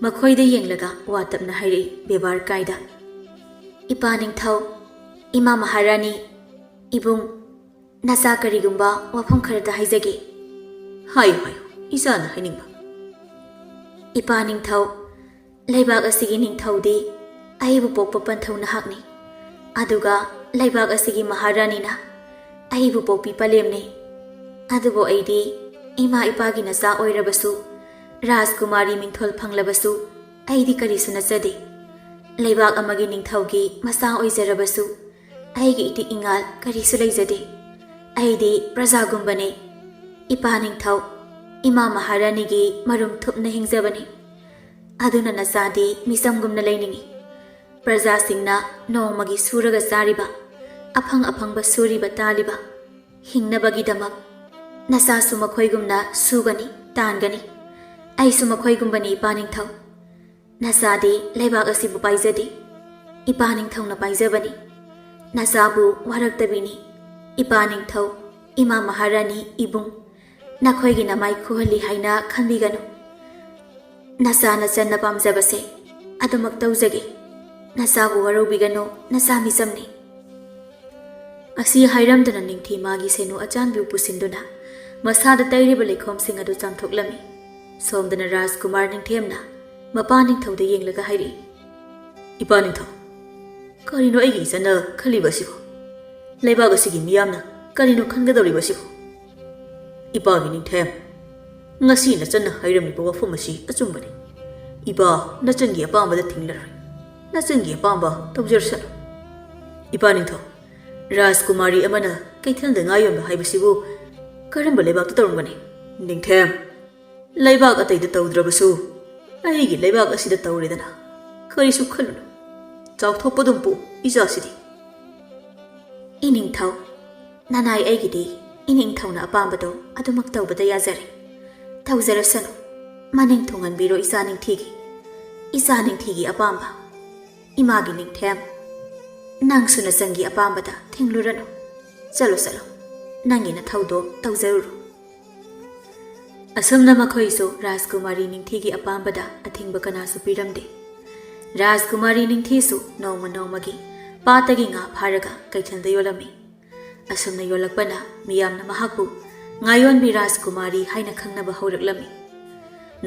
ꯃꯈꯣꯏꯗ ꯌꯦꯡꯂꯒ ꯋꯥ ꯇꯞꯅ ꯍꯥꯏꯔꯛꯏ ꯕꯦꯕꯥꯔ ꯀꯥꯏꯗ, "ꯏꯄꯥ ꯅꯤꯡꯊꯧ, ꯏꯃꯥ ꯃꯍꯥꯔꯥꯅꯤ, ꯏꯕꯨꯡ, ꯅꯆꯥ ꯀꯔꯤꯒꯨꯝꯕ ꯋꯥꯐꯝ ꯈꯔꯗ ꯍꯥꯏꯖꯒꯦ꯫" "ꯍꯥꯏꯌꯨ, ꯍꯥꯏꯌꯨ, ꯏꯆꯥꯅ ꯍꯥꯏꯅꯤꯡꯕ꯫" "ꯏꯄꯥ ꯅꯤꯡꯊꯧ, ꯂꯩꯕꯥꯛ ꯑꯁꯤꯒꯤ ꯅꯤꯡꯊꯧꯗꯤ ꯑꯩꯕꯨ ꯄꯣꯛꯄ ꯄꯟꯊꯧ ꯅꯍꯥꯛꯅꯤ, ꯑꯗꯨꯒ ꯂꯩꯕꯥꯛ ꯑꯁꯤꯒꯤ ꯃꯍꯥꯔꯥꯅꯤꯅ ꯑꯩꯕꯨ ꯄꯣꯛꯄꯤ ꯄꯂꯦꯝꯅꯤ꯫ ꯑꯗꯨꯕꯨ ꯑꯩꯗꯤ ꯏꯃꯥ ꯏꯄꯥꯒꯤ ꯅꯆꯥ ꯑꯣꯏꯔꯕꯁꯨ, ꯔꯥꯖꯀꯨꯃꯥꯔꯤ ꯃꯤꯡꯊꯣꯜ ꯐꯪꯂꯕꯁꯨ, ꯑꯩꯗꯤ ꯀꯔꯤꯁꯨ ꯅꯠꯆꯗꯦ꯫ ꯂꯩꯕꯥꯛ ꯑꯃꯒꯤ ꯅꯤꯡꯊꯧꯒꯤ ꯃꯆꯥ ꯑꯣꯏꯖꯔꯕꯁꯨ, ꯑꯩꯒꯤ ꯏꯇꯤꯛ ꯏꯉꯥꯜ ꯀꯔꯤꯁꯨ ꯂꯩꯖꯗꯦ꯫ ꯑꯩꯗꯤ ꯄ꯭ꯔꯖꯥꯒꯨꯝꯕꯅꯤ꯫ ꯏꯄꯥ ꯅꯤꯡꯊꯧ, ꯏꯃꯥ ꯃꯍꯥꯔꯥꯅꯤꯒꯤ ꯃꯔꯨꯝ ꯊꯨꯞꯅ ꯍꯤꯡꯖꯕꯅꯤ꯫ ꯑꯗꯨꯅ ꯅꯆꯥꯗꯤ ꯃꯤꯆꯝꯒꯨꯝꯅ ꯂꯩꯅꯤꯡꯏ꯫ ꯄ꯭ꯔꯖꯥꯁꯤꯡꯅ ꯅꯣꯡꯃꯒꯤ ꯁꯨꯔꯒ ꯆꯥꯔꯤꯕ, ꯑꯐꯪ ꯑꯐꯪꯕ ꯁꯨꯔꯤꯕ ꯇꯥꯜꯂꯤꯕ, ꯍꯤꯡꯅꯕꯒꯤꯗꯃꯛ ꯅꯆꯥꯁꯨ ꯃꯈꯣꯏꯒꯨꯝꯅ ꯁꯨꯒꯅꯤ, ꯇꯥꯟꯒꯅꯤ꯫ ꯑꯩꯁꯨ ꯃꯈꯣꯏꯒꯨꯝꯕꯅꯤ, ꯏꯄꯥ ꯅꯤꯡꯊꯧ꯫ ꯅꯆꯥꯗꯤ ꯂꯩꯕꯥꯛ ꯑꯁꯤꯕꯨ ꯄꯥꯏꯖꯗꯦ, ꯏꯄꯥ ꯅꯤꯡꯊꯧꯅ ꯄꯥꯏꯖꯕꯅꯤ꯫ ꯅꯆꯥꯕꯨ ꯋꯥꯔꯛꯇꯕꯤꯅꯤ꯫ ꯏꯄꯥ ꯅꯤꯡꯊꯧ, ꯏꯃꯥ ꯃꯍꯥꯔꯥꯅꯤ, ꯏꯕꯨꯡ, ꯅꯈꯣꯏꯒꯤ ꯅꯃꯥꯏ ꯈꯨꯍꯜꯂꯤ ꯍꯥꯏꯅ ꯈꯟꯕꯤꯒꯅꯨ꯫ ꯅꯆꯥ ꯅꯆꯟꯅ ꯄꯥꯝꯖꯕꯁꯦ ꯑꯗꯨꯃꯛ ꯇꯧꯖꯒꯦ꯫ ꯅꯆꯥꯕꯨ ꯋꯥꯔꯧꯕꯤꯒꯅꯨ, ꯅꯆꯥ ꯃꯤꯆꯝꯅꯤ꯫ ꯑꯁꯤ ꯍꯥꯏꯔꯝꯗꯅ ꯅꯤꯡꯊꯤ ꯃꯥꯒꯤ ꯁꯦꯅꯨ ꯑꯆꯥꯟꯕꯤꯕꯨ ꯄꯨꯁꯤꯟꯗꯨꯅ ꯃꯁꯥꯗ ꯇꯩꯔꯤꯕ ꯂꯩꯈꯣꯝꯁꯤꯡ ꯑꯗꯨ ꯆꯥꯝꯊꯣꯛꯂꯝꯃꯤ꯫ ꯁꯣꯝꯗꯅ ꯔꯥꯖꯀꯨꯃꯥꯔ ꯅꯤꯡꯊꯦꯝꯅ ꯃꯄꯥ ꯅꯤꯡꯊꯧꯗ ꯌꯦꯡꯂꯒ ꯍꯥꯏꯔꯛꯏ, "ꯏꯄꯥ ꯅꯤꯡꯊꯧ, ꯀꯔꯤꯅꯣ ꯑꯩꯒꯤ ꯏꯆꯟꯅ ꯈꯜꯂꯤꯕ ꯑꯁꯤꯕꯨ? ꯂꯩꯕꯥꯛ ꯑꯁꯤꯒꯤ ꯃꯤꯌꯥꯝꯅ ꯀꯔꯤꯅꯣ ꯈꯟꯒꯗꯧꯔꯤꯕ ꯑꯁꯤꯕꯨ? ꯏꯄꯥꯒꯤ ꯅꯤꯡꯊꯦꯝ, ꯉꯁꯤ ꯅꯆꯟꯅ ꯍꯥꯏꯔꯝꯂꯤꯕ ꯋꯥꯐꯝ ꯑꯁꯤ ꯑꯆꯨꯝꯕꯅꯤ꯫ ꯏꯄꯥ ꯅꯆꯟꯒꯤ ꯑꯄꯥꯝꯕꯗ ꯊꯤꯡꯂꯔꯣꯏ꯫ ꯅꯆꯟꯒꯤ ꯑꯄꯥꯝꯕ ꯇꯧꯖꯔꯁꯅꯨ꯫ ꯏꯄꯥ ꯅꯤꯡꯊꯧ, ꯔꯥꯖꯀꯨꯃꯥꯔꯤ ꯑꯃꯅ ꯀꯩꯊꯦꯜꯗ ꯉꯥ ꯌꯣꯟꯕ ꯍꯥꯏꯕꯁꯤꯕꯨ ꯀꯔꯝꯕ ꯂꯩꯕꯥꯛꯇ ꯇꯧꯔꯝꯒꯅꯤ? ꯅꯤꯡꯊꯦꯝ, ꯂꯩꯕꯥꯛ ꯑꯇꯩꯗ ꯇꯧꯗ꯭ꯔꯕꯁꯨ ꯑꯩꯒꯤ ꯂꯩꯕꯥꯛ ꯑꯁꯤꯗ ꯇꯧꯔꯦꯗꯅ꯫ ꯀꯔꯤꯁꯨ ꯈꯜꯂꯨꯅꯨ꯫ ꯆꯥꯎꯊꯣꯛꯄꯗꯨꯝ ꯄꯣꯛꯎ, ꯏꯆꯥꯁꯤꯗꯤ꯫" "ꯏꯅꯤꯡꯊꯧ, ꯅꯅꯥꯏ ꯑꯩꯒꯤꯗꯤ ꯏꯅꯤꯡꯊꯧꯅ ꯑꯄꯥꯝꯕꯗꯣ ꯑꯗꯨꯃꯛ ꯇꯧꯕꯗ ꯌꯥꯖꯔꯦ꯫ ꯇꯧꯖꯔꯁꯅꯨ꯫ ꯃꯅꯤꯡ ꯊꯨꯡꯍꯟꯕꯤꯔꯣ ꯏꯆꯥ ꯅꯤꯡꯊꯤꯒꯤ, ꯏꯆꯥ ꯅꯤꯡꯊꯤꯒꯤ ꯑꯄꯥꯝꯕ꯫ ꯏꯃꯥꯒꯤ ꯅꯤꯡꯊꯦꯝ, ꯅꯪꯁꯨ ꯅꯆꯟꯒꯤ ꯑꯄꯥꯝꯕꯗ ꯊꯤꯡꯂꯨꯔꯅꯨ꯫ ꯆꯠꯂꯣ, ꯆꯠꯂꯣ꯫ ꯅꯪꯒꯤ ꯅꯊꯧꯗꯣ ꯇꯧꯖꯔꯨꯔꯣ꯫" ꯑꯁꯨꯝꯅ ꯃꯈꯣꯏꯁꯨ ꯔꯥꯖꯀꯨꯃꯥꯔꯤ ꯅꯤꯡꯊꯤꯒꯤ ꯑꯄꯥꯝꯕꯗ ꯑꯊꯤꯡꯕ ꯀꯅꯥꯁꯨ ꯄꯤꯔꯝꯗꯦ꯫ ꯔꯥꯖꯀꯨꯃꯥꯔꯤ ꯅꯤꯡꯊꯤꯁꯨ ꯅꯣꯡꯃ ꯅꯣꯡꯃꯒꯤ ꯄꯥꯠꯇꯒꯤ ꯉꯥ ꯐꯥꯔꯒ ꯀꯩꯊꯦꯜꯗ ꯌꯣꯜꯂꯝꯃꯤ꯫ ꯑꯁꯨꯝꯅ ꯌꯣꯜꯂꯛꯄꯅ ꯃꯤꯌꯥꯝꯅ ꯃꯍꯥꯛꯄꯨ ꯉꯥꯌꯣꯟꯕꯤ ꯔꯥꯖꯀꯨꯃꯥꯔꯤ ꯍꯥꯏꯅ ꯈꯪꯅꯕ ꯍꯧꯔꯛꯂꯝꯃꯤ꯫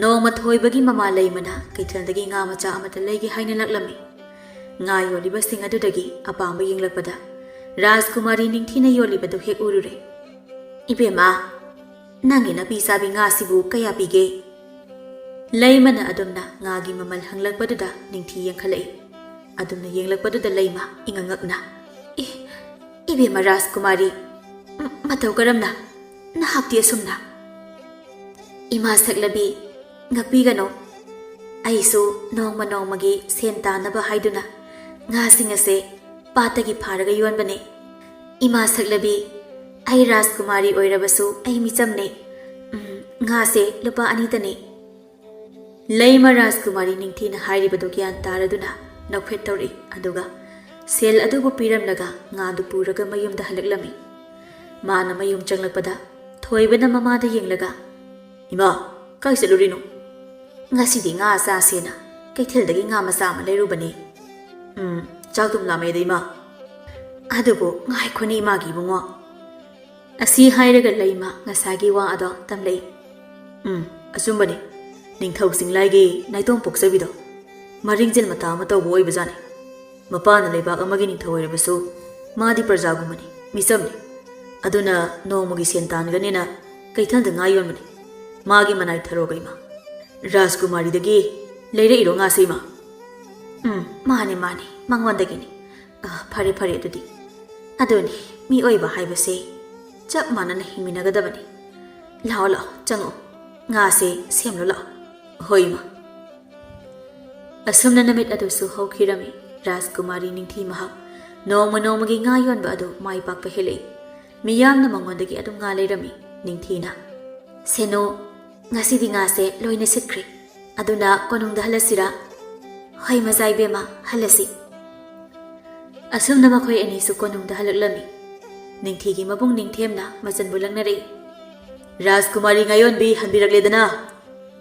ꯅꯣꯡꯃ ꯊꯣꯏꯕꯒꯤ ꯃꯃꯥ ꯂꯩꯃꯅ ꯀꯩꯊꯦꯜꯗꯒꯤ ꯉꯥ ꯃꯆꯥ ꯑꯃꯠꯇ ꯂꯩꯒꯦ ꯍꯥꯏꯅ ꯂꯥꯛꯂꯝꯃꯤ꯫ ꯉꯥ ꯌꯣꯜꯂꯤꯕꯁꯤꯡ ꯑꯗꯨꯗꯒꯤ ꯑꯄꯥꯝꯕ ꯌꯦꯡꯂꯛꯄꯗ ꯔꯥꯖꯀꯨꯃꯥꯔꯤ ꯅꯤꯡꯊꯤꯅ ꯌꯣꯜꯂꯤꯕꯗꯨ ꯍꯦꯛ ꯎꯔꯨꯔꯦ꯫ "ꯏꯕꯦꯝꯃ, ꯅꯪꯒꯤ ꯅꯥꯄꯤ ꯆꯥꯕꯤ ꯉꯥꯁꯤꯕꯨ ꯀꯌꯥ ꯄꯤꯒꯦ?" ꯂꯩꯃꯅ ꯑꯗꯨꯝꯅ ꯉꯥꯒꯤ ꯃꯃꯜ ꯍꯪꯂꯛꯄꯗꯨꯗ ꯅꯤꯡꯊꯤ ꯌꯦꯡꯈꯠꯂꯛꯏ꯫ ꯑꯗꯨꯝꯅ ꯌꯦꯡꯂꯛꯄꯗꯨꯗ ꯂꯩꯃ ꯏꯉꯛꯉꯛꯅ, "ꯑꯦ, ꯏꯕꯦꯝꯃ ꯔꯥꯖꯀꯨꯃꯥꯔꯤ, ꯃ-, ꯃꯇꯧ ꯀꯔꯝꯅ? ꯅꯍꯥꯛꯇꯤ ꯑꯁꯨꯝꯅ?" "ꯏꯃꯥ ꯁꯛꯂꯕꯤ, ꯉꯛꯄꯤꯒꯅꯨ꯫ ꯑꯩꯁꯨ ꯅꯣꯡꯃ ꯅꯣꯡꯃꯒꯤ ꯁꯦꯟ ꯇꯥꯅꯕ ꯍꯥꯏꯗꯨꯅ ꯉꯥꯁꯤꯡ ꯑꯁꯦ ꯄꯥꯠꯇꯒꯤ ꯐꯥꯔꯒ ꯌꯣꯟꯕꯅꯦ꯫ ꯏꯃꯥ ꯁꯛꯂꯕꯤ, ꯑꯩ ꯔꯥꯖꯀꯨꯃꯥꯔꯤ ꯑꯣꯏꯔꯕꯁꯨ ꯑꯩ ꯃꯤꯆꯝꯅꯦ꯫ ꯎꯝ, ꯉꯥꯁꯦ ꯂꯨꯄꯥ ꯑꯅꯤꯇꯅꯦ꯫" ꯂꯩꯃ ꯔꯥꯖꯀꯨꯃꯥꯔꯤ ꯅꯤꯡꯊꯤꯅ ꯍꯥꯏꯔꯤꯕꯗꯨ ꯒ꯭ꯌꯥꯟ ꯇꯥꯔꯗꯨꯅ ꯅꯣꯛꯐꯦꯠ ꯇꯧꯔꯛꯏ꯫ ꯑꯗꯨꯒ ꯁꯦꯜ ꯑꯗꯨꯕꯨ ꯄꯤꯔꯝꯂꯒ ꯉꯥꯗꯨ ꯄꯨꯔꯒ ꯃꯌꯨꯝꯗ ꯍꯜꯂꯛꯂꯝꯃꯤ꯫ ꯃꯥꯅ ꯃꯌꯨꯝ ꯆꯪꯂꯛꯄꯗ ꯊꯣꯏꯕꯅ ꯃꯃꯥꯗ ꯌꯦꯡꯂꯒ, "ꯏꯃꯥ, ꯀꯥꯏ ꯆꯠꯂꯨꯔꯤꯅꯣ?" "ꯉꯁꯤꯗꯤ ꯉꯥ ꯆꯥꯁꯦꯅ ꯀꯩꯊꯦꯜꯗꯒꯤ ꯉꯥ ꯃꯆꯥ ꯑꯃ ꯂꯩꯔꯨꯕꯅꯦ꯫" "ꯎꯝ, ꯆꯥꯛꯇꯨꯝ ꯂꯥꯝꯃꯦꯗ, ꯏꯃꯥ꯫" "ꯑꯗꯨꯕꯨ ꯉꯥꯏꯈꯣꯅꯦ, ꯏꯃꯥꯒꯤ ꯏꯕꯨꯡꯉꯣ꯫" ꯑꯁꯤ ꯍꯥꯏꯔꯒ ꯂꯩꯃ ꯉꯁꯥꯏꯒꯤ ꯋꯥ ꯑꯗꯣ ꯇꯝꯂꯛꯏ꯫ "ꯎꯝ, ꯑꯆꯨꯝꯕꯅꯤ꯫ ꯅꯤꯡꯊꯧ ꯆꯤꯡꯂꯥꯏꯒꯤ ꯅꯥꯏꯇꯣꯝ ꯄꯣꯛꯆꯕꯤꯗꯣ ꯃꯔꯤꯡꯖꯦꯜ ꯃꯇꯥ ꯑꯃ ꯇꯧꯕ ꯑꯣꯏꯕꯖꯥꯠꯅꯤ꯫ ꯃꯄꯥꯅ ꯂꯩꯕꯥꯛ ꯑꯃꯒꯤ ꯅꯤꯡꯊꯧ ꯑꯣꯏꯔꯕꯁꯨ ꯃꯥꯗꯤ ꯄ꯭ꯔꯖꯥꯒꯨꯝꯕꯅꯤ, ꯃꯤꯆꯝꯅꯤ꯫ ꯑꯗꯨꯅ ꯅꯣꯡꯃꯒꯤ ꯁꯦꯟ ꯇꯥꯟꯒꯅꯦꯅ ꯀꯩꯊꯦꯜꯗ ꯉꯥ ꯌꯣꯟꯕꯅꯤ꯫ ꯃꯥꯒꯤ ꯃꯅꯥꯏ ꯊꯔꯣꯒ ꯏꯃꯥ ꯔꯥꯖꯀꯨꯃꯥꯔꯤꯗꯒꯤ ꯂꯩꯔꯛꯏꯔꯣ ꯉꯥꯁꯦ, ꯏꯃꯥ?" "ꯎꯝ, ꯃꯥꯅꯤ, ꯃꯥꯅꯤ, ꯃꯉꯣꯟꯗꯒꯤꯅꯤ꯫" "ꯑ, ꯐꯔꯦ, ꯐꯔꯦ ꯑꯗꯨꯗꯤ꯫ ꯑꯗꯨꯅꯤ, ꯃꯤꯑꯣꯏꯕ ꯍꯥꯏꯕꯁꯦ ꯆꯞ ꯃꯥꯟꯅꯅ ꯍꯤꯡꯃꯤꯟꯅꯒꯗꯕꯅꯤ꯫ ꯂꯥꯛꯑꯣ, ꯂꯥꯛꯑꯣ, ꯆꯪꯉꯛꯑꯣ꯫ ꯉꯥꯁꯦ ꯁꯦꯝꯂꯣ ꯂꯥꯛꯑꯣ꯫" "ꯍꯣꯏ, ꯏꯃꯥ꯫" ꯑꯁꯨꯝꯅ ꯅꯨꯃꯤꯠ ꯑꯗꯨꯁꯨ ꯍꯧꯈꯤꯔꯝꯃꯤ꯫ ꯔꯥꯖꯀꯨꯃꯥꯔꯤ ꯅꯤꯡꯊꯤ ꯃꯍꯥꯛ ꯅꯣꯡꯃ ꯅꯣꯡꯃꯒꯤ ꯉꯥ ꯌꯣꯟꯕ ꯑꯗꯨ ꯃꯥꯏ ꯄꯥꯛꯄ ꯍꯦꯜꯂꯛꯏ꯫ ꯃꯤꯌꯥꯝꯅ ꯃꯉꯣꯟꯗꯒꯤ ꯑꯗꯨꯝ ꯉꯥ ꯂꯩꯔꯝꯃꯤ꯫ ꯅꯤꯡꯊꯤꯅ, "ꯁꯦꯅꯨ, ꯉꯁꯤꯗꯤ ꯉꯥꯁꯦ ꯂꯣꯏꯅ ꯁꯤꯠꯈ꯭ꯔꯦ꯫ ꯑꯗꯨꯅ ꯀꯣꯅꯨꯡꯗ ꯍꯜꯂꯁꯤꯔꯥ?" "ꯍꯣꯏ, ꯃꯆꯥ ꯏꯕꯦꯝꯃ, ꯍꯜꯂꯁꯤ꯫" ꯑꯁꯨꯝꯅ ꯃꯈꯣꯏ ꯑꯅꯤꯁꯨ ꯀꯣꯅꯨꯡꯗ ꯍꯜꯂꯛꯂꯝꯃꯤ꯫ ꯅꯤꯡꯊꯤꯒꯤ ꯃꯕꯨꯡ ꯅꯤꯡꯊꯦꯝꯅ ꯃꯆꯟꯕꯨ ꯂꯛꯅꯔꯛꯏ꯫ "ꯔꯥꯖꯀꯨꯃꯥꯔꯤ ꯉꯥꯌꯣꯟꯕꯤ ꯍꯟꯕꯤꯔꯛꯂꯦꯗꯅ꯫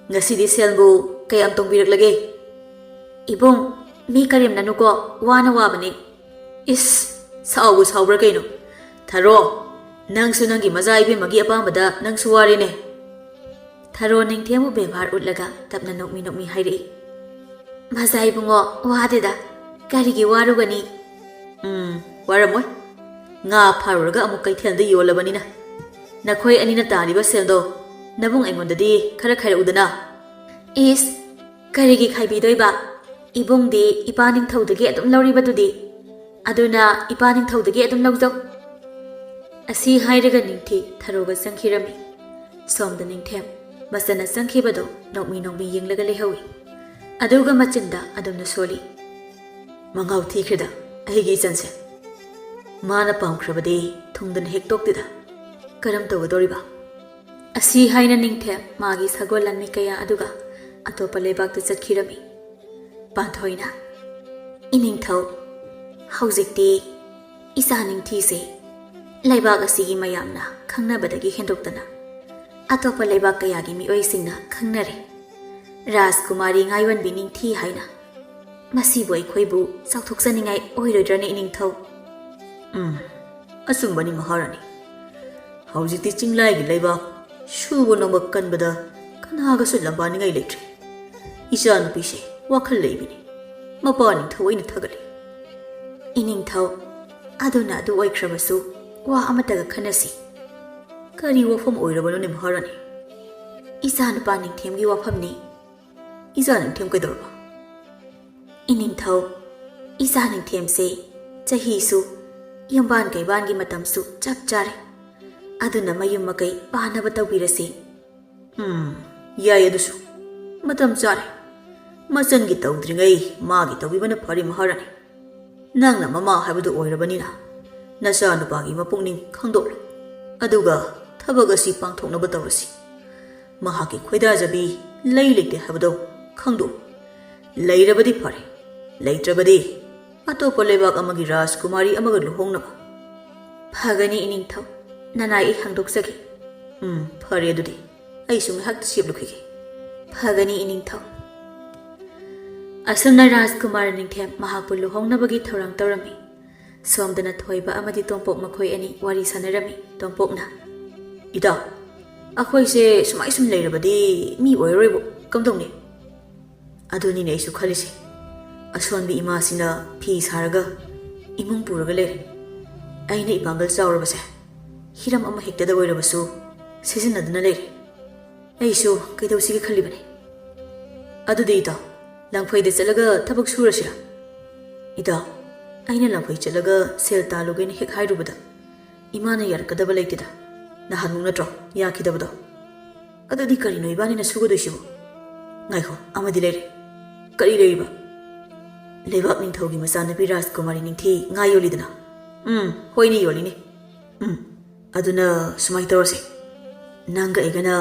ꯉꯁꯤꯗꯤ ꯁꯦꯜꯕꯨ ꯀꯌꯥꯝ ꯇꯣꯡꯕꯤꯔꯛꯂꯒꯦ?" "ꯏꯕꯨꯡ, ꯃꯤ ꯀꯔꯦꯝꯅꯅꯨꯀꯣ, ꯋꯥꯅ ꯋꯥꯕꯅꯤ꯫" "ꯏꯁ, ꯁꯥꯎꯕꯨ ꯁꯥꯎꯕ꯭ꯔꯥ ꯀꯩꯅꯣ? ꯊꯔꯣ, ꯅꯪꯁꯨ ꯅꯪꯒꯤ ꯃꯆꯥ ꯏꯕꯦꯝꯃꯒꯤ ꯑꯄꯥꯝꯕꯗ ꯅꯪꯁꯨ ꯋꯥꯔꯦꯅꯦ꯫" ꯊꯔꯣ ꯅꯤꯡꯊꯦꯝꯕꯨ ꯕꯦꯕꯥꯔ ꯎꯠꯂꯒ ꯇꯞꯅ ꯅꯣꯛꯃꯤ ꯅꯣꯛꯃꯤ ꯍꯥꯏꯔꯛꯏ꯫ "ꯃꯆꯥ ꯏꯕꯨꯡꯉꯣ, ꯋꯥꯗꯦꯗ꯫ ꯀꯔꯤꯒꯤ ꯋꯥꯔꯨꯒꯅꯤ?" "ꯎꯝ, ꯋꯥꯔꯝꯃꯣꯏ꯫ ꯉꯥ ꯐꯥꯔꯨꯔꯒ ꯑꯃꯨꯛ ꯀꯩꯊꯦꯜꯗ ꯌꯣꯜꯂꯕꯅꯤꯅ꯫ ꯅꯈꯣꯏ ꯑꯅꯤꯅ ꯇꯥꯜꯂꯤꯕ ꯁꯦꯜꯗꯣ ꯅꯕꯨꯡ ꯑꯩꯉꯣꯟꯗꯗꯤ ꯈꯔ ꯈꯥꯏꯔꯛꯎꯗꯅ꯫" "ꯏꯁ, ꯀꯔꯤꯒꯤ ꯈꯥꯏꯕꯤꯗꯣꯏꯕ? ꯏꯕꯨꯡꯗꯤ ꯏꯄꯥ ꯅꯤꯡꯊꯧꯗꯒꯤ ꯑꯗꯨꯝ ꯂꯧꯔꯤꯕꯗꯨꯗꯤ꯫ ꯑꯗꯨꯅ ꯏꯄꯥ ꯅꯤꯡꯊꯧꯗꯒꯤ ꯑꯗꯨꯝ ꯂꯧꯖꯧ꯫" ꯑꯁꯤ ꯍꯥꯏꯔꯒ ꯅꯤꯡꯊꯤ ꯊꯔꯣꯒ ꯆꯪꯈꯤꯔꯝꯃꯤ꯫ ꯁꯣꯝꯗ ꯅꯤꯡꯊꯦꯝ ꯃꯆꯟꯅ ꯆꯪꯈꯤꯕꯗꯣ ꯅꯣꯛꯃꯤ ꯅꯣꯛꯃꯤ ꯌꯦꯡꯂꯒ ꯂꯩꯍꯧꯏ꯫ ꯑꯗꯨꯒ ꯃꯆꯤꯟꯗ ꯑꯗꯨꯝꯅ ꯁꯣꯜꯂꯤ꯫ "ꯃꯉꯥꯎ ꯊꯤꯈ꯭ꯔꯦꯗ ꯑꯩꯒꯤ ꯏꯆꯟꯁꯦ꯫ ꯃꯥꯅ ꯄꯥꯝꯈ꯭ꯔꯕꯗꯤ ꯊꯨꯡꯗꯅ ꯍꯦꯛ ꯇꯣꯛꯇꯦꯗ꯫ ꯀꯔꯝ ꯇꯧꯒꯗꯧꯔꯤꯕ?" ꯑꯁꯤ ꯍꯥꯏꯅ ꯅꯤꯡꯊꯦꯝ ꯃꯥꯒꯤ ꯁꯒꯣꯜ ꯂꯥꯟꯃꯤ ꯀꯌꯥ ꯑꯗꯨꯒ ꯑꯇꯣꯞꯄ ꯂꯩꯕꯥꯛꯇ ꯆꯠꯈꯤꯔꯝꯃꯤ꯫ ꯄꯥꯟꯊꯣꯏꯅ, "ꯏꯅꯤꯡꯊꯧ, ꯍꯧꯖꯤꯛꯇꯤ ꯏꯆꯥ ꯅꯤꯡꯊꯤꯁꯦ ꯂꯩꯕꯥꯛ ꯑꯁꯤꯒꯤ ꯃꯌꯥꯝꯅ ꯈꯪꯅꯕꯗꯒꯤ ꯍꯦꯟꯗꯣꯛꯇꯅ ꯑꯇꯣꯞꯄ ꯂꯩꯕꯥꯛ ꯀꯌꯥꯒꯤ ꯃꯤꯑꯣꯏꯁꯤꯡꯅ ꯈꯪꯅꯔꯦ꯫ ꯔꯥꯖꯀꯨꯃꯥꯔꯤ ꯉꯥꯏꯋꯟꯕꯤ ꯅꯤꯡꯊꯤ ꯍꯥꯏꯅ꯫ ꯃꯁꯤꯕꯨ ꯑꯩꯈꯣꯏꯕꯨ ꯆꯥꯎꯊꯣꯛꯆꯅꯤꯡꯉꯥꯏ ꯑꯣꯏꯔꯣꯏꯗ꯭ꯔꯅꯦ, ꯏꯅꯤꯡꯊꯧ? ꯎꯝ, ꯑꯆꯨꯝꯕꯅꯤ, ꯃꯍꯥꯔꯥꯅꯤ꯫ ꯍꯧꯖꯤꯛꯇꯤ ꯆꯤꯡꯂꯥꯏꯒꯤ ꯂꯩꯕꯥꯛ ꯁꯨꯕ ꯅꯣꯝꯕ ꯀꯟꯕꯗ ꯀꯅꯥꯒꯁꯨ ꯂꯝꯕꯥꯅꯤꯡꯉꯥꯏ ꯂꯩꯇ꯭ꯔꯦ꯫ ꯏꯆꯥꯅꯨꯄꯤꯁꯦ ꯋꯥꯈꯜ ꯂꯩꯕꯤꯅꯤ꯫ ꯃꯄꯥ ꯅꯤꯡꯊꯧ ꯑꯩꯅ ꯊꯥꯒꯠꯂꯤ꯫ ꯏꯅꯤꯡꯊꯧ, ꯑꯗꯨꯅ ꯑꯗꯨ ꯑꯣꯏꯈ꯭ꯔꯕꯁꯨ, ꯋꯥ ꯑꯃꯠꯇꯒ ꯈꯟꯅꯁꯤ꯫ ꯀꯔꯤ ꯋꯥꯐꯝ ꯑꯣꯏꯔꯕꯅꯣꯅꯦ, ꯃꯍꯥꯔꯥꯅꯤ? ꯏꯆꯥꯅꯨꯄꯥ ꯅꯤꯡꯊꯦꯝꯒꯤ ꯋꯥꯐꯝꯅꯤ꯫ ꯏꯆꯥ ꯅꯤꯡꯊꯦꯝ ꯀꯩꯗꯧꯔꯕ? ꯏꯅꯤꯡꯊꯧ, ꯏꯆꯥ ꯅꯤꯡꯊꯦꯝꯁꯦ ꯆꯍꯤꯁꯨ, ꯌꯨꯝꯕꯥꯟ ꯀꯩꯕꯥꯟꯒꯤ ꯃꯇꯝꯁꯨ ꯆꯞ ꯆꯥꯔꯦ꯫ ꯑꯗꯨꯅ ꯃꯌꯨꯝ ꯃꯀꯩ ꯄꯥꯟꯅꯕ ꯇꯧꯕꯤꯔꯁꯤ꯫ ꯎꯝ, ꯌꯥꯏ ꯑꯗꯨꯁꯨ꯫ ꯃꯇꯝ ꯆꯥꯔꯦ꯫ ꯃꯆꯟꯒꯤ ꯇꯧꯗ꯭ꯔꯤꯉꯩ ꯃꯥꯒꯤ ꯇꯧꯕꯤꯕꯅ ꯐꯔꯦ, ꯃꯍꯥꯔꯥꯅꯤ꯫ ꯅꯪꯅ ꯃꯃꯥ ꯍꯥꯏꯕꯗꯨ ꯑꯣꯏꯔꯕꯅꯤꯅ, ꯅꯆꯥꯅꯨꯄꯥꯒꯤ ꯃꯄꯨꯛꯅꯤꯡ ꯈꯪꯗꯣꯛꯂꯨ꯫ ꯑꯗꯨꯒ ꯊꯕꯛ ꯑꯁꯤ ꯄꯥꯡꯊꯣꯛꯅꯕ ꯇꯧꯔꯁꯤ꯫ ꯃꯍꯥꯛꯀꯤ ꯈꯣꯏꯗꯥꯖꯕꯤ ꯂꯩ ꯂꯩꯇꯦ ꯍꯥꯏꯕꯗꯣ ꯈꯪꯗꯣꯛꯎ꯫ ꯂꯩꯔꯕꯗꯤ ꯐꯔꯦ, ꯂꯩꯇ꯭ꯔꯕꯗꯤ ꯑꯇꯣꯞꯄ ꯂꯩꯕꯥꯛ ꯑꯃꯒꯤ ꯔꯥꯖꯀꯨꯃꯥꯔꯤ ꯑꯃꯒ ꯂꯨꯍꯣꯡꯅꯕ꯫ ꯐꯒꯅꯤ, ꯏꯅꯤꯡꯊꯧ꯫ ꯅꯅꯥꯏ ꯑꯩ ꯍꯪꯗꯣꯛꯆꯒꯦ꯫ ꯎꯝ, ꯐꯔꯦ ꯑꯗꯨꯗꯤ꯫ ꯑꯩꯁꯨ ꯉꯥꯏꯍꯥꯛꯇ ꯆꯦꯞꯂꯨꯈꯤꯒꯦ꯫ ꯐꯒꯅꯤ, ꯏꯅꯤꯡꯊꯧ꯫ ꯑꯁꯨꯝꯅ ꯔꯥꯖꯀꯨꯃꯥꯔ ꯅꯤꯡꯊꯦꯝ ꯃꯍꯥꯛꯄꯨ ꯂꯨꯍꯣꯡꯅꯕꯒꯤ ꯊꯧꯔꯥꯡ ꯇꯧꯔꯝꯃꯤ꯫ ꯁꯣꯝꯗꯅ ꯊꯣꯏꯕ ꯑꯃꯗꯤ ꯇꯣꯝꯄꯣꯛ ꯃꯈꯣꯏ ꯑꯅꯤ ꯋꯥꯔꯤ ꯁꯥꯟꯅꯔꯝꯃꯤ꯫ ꯇꯣꯝꯄꯣꯛꯅ, "ꯏꯇꯥꯎ, ꯑꯩꯈꯣꯏꯁꯦ ꯁꯨꯃꯥꯏ ꯁꯨꯝ ꯂꯩꯔꯕꯗꯤ ꯃꯤ ꯑꯣꯏꯔꯔꯣꯏꯕꯨ꯫ ꯀꯝꯗꯧꯅꯤ?" "ꯑꯗꯨꯅꯤꯅꯦ ꯑꯩꯁꯨ ꯈꯜꯂꯤꯁꯦ꯫ ꯑꯁꯣꯟꯕꯤ ꯏꯃꯥꯁꯤꯅ ꯐꯤ ꯁꯥꯔꯒ ꯏꯃꯨꯡ ꯄꯨꯔꯒ ꯂꯩꯔꯦ꯫ ꯑꯩꯅ ꯏꯄꯥꯡꯒꯜ ꯆꯥꯎꯔꯕꯁꯦ ꯍꯤꯔꯝ ꯑꯃ ꯍꯦꯛꯇꯗ ꯑꯣꯏꯔꯕꯁꯨ ꯁꯤꯖꯤꯟꯅꯗꯨꯅ ꯂꯩꯔꯦ꯫ ꯑꯩꯁꯨ ꯀꯩꯗꯧꯁꯤꯒꯦ ꯈꯜꯂꯤꯕꯅꯤ꯫ ꯑꯗꯨꯗꯤ ꯏꯇꯥꯎ, ꯂꯪꯐꯩꯗ ꯆꯠꯂꯒ ꯊꯕꯛ ꯁꯨꯔꯁꯤꯔꯥ?" "ꯏꯇꯥꯎ, ꯑꯩꯅ ꯂꯪꯐꯩ ꯆꯠꯂꯒ ꯁꯦꯜ ꯇꯥꯜꯂꯨꯒꯦꯅ ꯍꯦꯛ ꯍꯥꯏꯔꯨꯕꯗ ꯏꯃꯥꯅ ꯌꯥꯔꯛꯀꯗꯕ ꯂꯩꯇꯦꯗ꯫ ꯅꯍꯥꯟꯃꯨꯛ ꯅꯠꯇ꯭ꯔꯣ ꯌꯥꯈꯤꯗꯕꯗꯣ? ꯑꯗꯨꯗꯤ ꯀꯔꯤꯅꯣ ꯏꯕꯥꯅꯤꯅ ꯁꯨꯒꯗꯣꯏꯁꯤꯕꯣ? ꯉꯥꯏꯈꯣ, ꯑꯃꯗꯤ ꯂꯩꯔꯦ꯫" "ꯀꯔꯤ ꯂꯩꯔꯤꯕ?" "ꯂꯩꯕꯥꯛ ꯅꯤꯡꯊꯧꯒꯤ ꯃꯆꯥꯅꯨꯄꯤ ꯔꯥꯖꯀꯨꯃꯥꯔꯤ ꯅꯤꯡꯊꯤ ꯉꯥ ꯌꯣꯜꯂꯤꯗꯅ?" "ꯎꯝ, ꯍꯣꯏꯅꯦ, ꯌꯣꯜꯂꯤꯅꯦ꯫" "ꯎꯝ, ꯑꯗꯨꯅ ꯁꯨꯃꯥꯏꯅ ꯇꯧꯔꯁꯦ꯫ ꯅꯪꯒ ꯑꯩꯒꯅ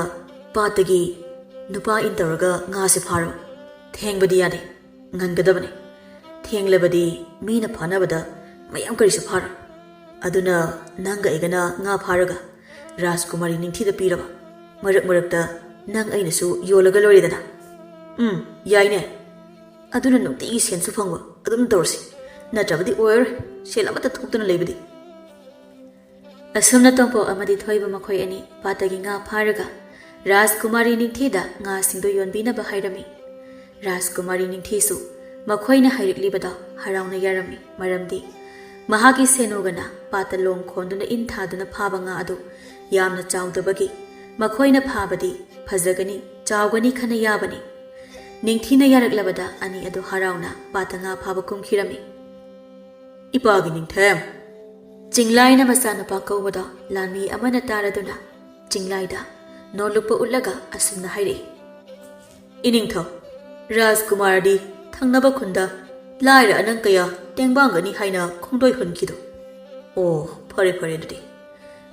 ꯄꯥꯠꯇꯒꯤ ꯅꯨꯄꯥ ꯏꯟ ꯇꯧꯔꯒ ꯉꯥꯁꯦ ꯐꯥꯔꯣ꯫ ꯊꯦꯡꯕꯗꯤ ꯌꯥꯗꯦ, ꯉꯟꯒꯗꯕꯅꯦ꯫ ꯊꯦꯡꯂꯕꯗꯤ ꯃꯤꯅ ꯐꯥꯅꯕꯗ ꯃꯌꯥꯝ ꯀꯔꯤꯁꯨ ꯐꯥꯔꯣꯏ꯫ ꯑꯗꯨꯅ ꯅꯪꯒ ꯑꯩꯒꯅ ꯉꯥ ꯐꯥꯔꯒ ꯔꯥꯖꯀꯨꯃꯥꯔꯤ ꯅꯤꯡꯊꯤꯗ ꯄꯤꯔꯕ, ꯃꯔꯛ ꯃꯔꯛꯇ ꯅꯪ ꯑꯩꯅꯁꯨ ꯌꯣꯜꯂꯒ ꯂꯣꯏꯔꯦꯗꯅ꯫ ꯎꯝ, ꯌꯥꯏꯅꯦ꯫ ꯑꯗꯨꯅ ꯅꯨꯡꯇꯤꯒꯤ ꯁꯦꯟꯁꯨ ꯐꯪꯕ꯫ ꯑꯗꯨꯝ ꯇꯧꯔꯁꯤ꯫ ꯅꯠꯇ꯭ꯔꯕꯗꯤ ꯑꯣꯏꯔꯔꯣꯏ ꯁꯦꯜ ꯑꯃꯠꯇ ꯊꯣꯛꯇꯅ ꯂꯩꯕꯗꯤ꯫ ꯑꯁꯨꯝꯅ ꯇꯣꯝꯄꯣꯛ ꯑꯃꯗꯤ ꯊꯣꯏꯕ ꯃꯈꯣꯏ ꯑꯅꯤ ꯄꯥꯠꯇꯒꯤ ꯉꯥ ꯐꯥꯔꯒ ꯔꯥꯖꯀꯨꯃꯥꯔꯤ ꯅꯤꯡꯊꯤꯗ ꯉꯥꯁꯤꯡꯗꯨ ꯌꯣꯟꯕꯤꯅꯕ ꯍꯥꯏꯔꯝꯃꯤ꯫ ꯔꯥꯖꯀꯨꯃꯥꯔꯤ ꯅꯤꯡꯊꯤꯁꯨ ꯃꯈꯣꯏꯅ ꯍꯥꯏꯔꯛꯂꯤꯕꯗꯣ ꯍꯔꯥꯎꯅ ꯌꯥꯔꯝꯃꯤ, ꯃꯔꯝꯗꯤ ꯃꯍꯥꯛꯀꯤ ꯁꯦꯅꯨꯒꯅ ꯄꯥꯠꯇ ꯂꯣꯡ ꯈꯣꯟꯗꯨꯅ ꯏꯟ ꯊꯥꯗꯨꯅ ꯐꯥꯕ ꯉꯥ ꯑꯗꯨ ꯌꯥꯝꯅ ꯆꯥꯎꯗꯕꯒꯤ ꯃꯈꯣꯏꯅ ꯐꯥꯕꯗꯤ ꯐꯖꯒꯅꯤ, ꯆꯥꯎꯒꯅꯤ ꯈꯟꯅ ꯌꯥꯕꯅꯤ꯫ ꯅꯤꯡꯊꯤꯅ ꯌꯥꯔꯛꯂꯕꯗ ꯑꯅꯤ ꯑꯗꯨ ꯍꯔꯥꯎꯅ ꯄꯥꯠꯇ ꯉꯥ ꯐꯥꯕ ꯀꯨꯝꯈꯤꯔꯝꯃꯤ꯫ ꯏꯄꯥꯒꯤ ꯅꯤꯡꯊꯦꯝ꯫ ꯆꯤꯡꯂꯥꯏꯅ ꯃꯆꯥꯅꯨꯄꯥ ꯀꯧꯕꯗꯣ ꯂꯥꯟꯃꯤ ꯑꯃꯅ ꯇꯥꯔꯗꯨꯅ ꯆꯤꯡꯂꯥꯏꯗ ꯅꯣꯜꯂꯨꯛꯄ ꯎꯠꯂꯒ ꯑꯁꯨꯝꯅ ꯍꯥꯏꯔꯛꯏ꯫ ꯏꯅꯤꯡꯊꯧ, ꯔꯥꯖꯀꯨꯃꯥꯔꯗꯤ ꯊꯪꯅꯕ ꯈꯨꯟꯗ ꯂꯥꯏꯔ ꯑꯅꯪ ꯀꯌꯥ ꯇꯦꯡꯕꯥꯡꯒꯅꯤ ꯍꯥꯏꯅ ꯈꯣꯡꯗꯣꯏ ꯍꯨꯟꯈꯤꯗꯣ꯫ ꯑꯣ, ꯐꯔꯦ ꯐꯔꯦ, ꯑꯗꯨꯗꯤ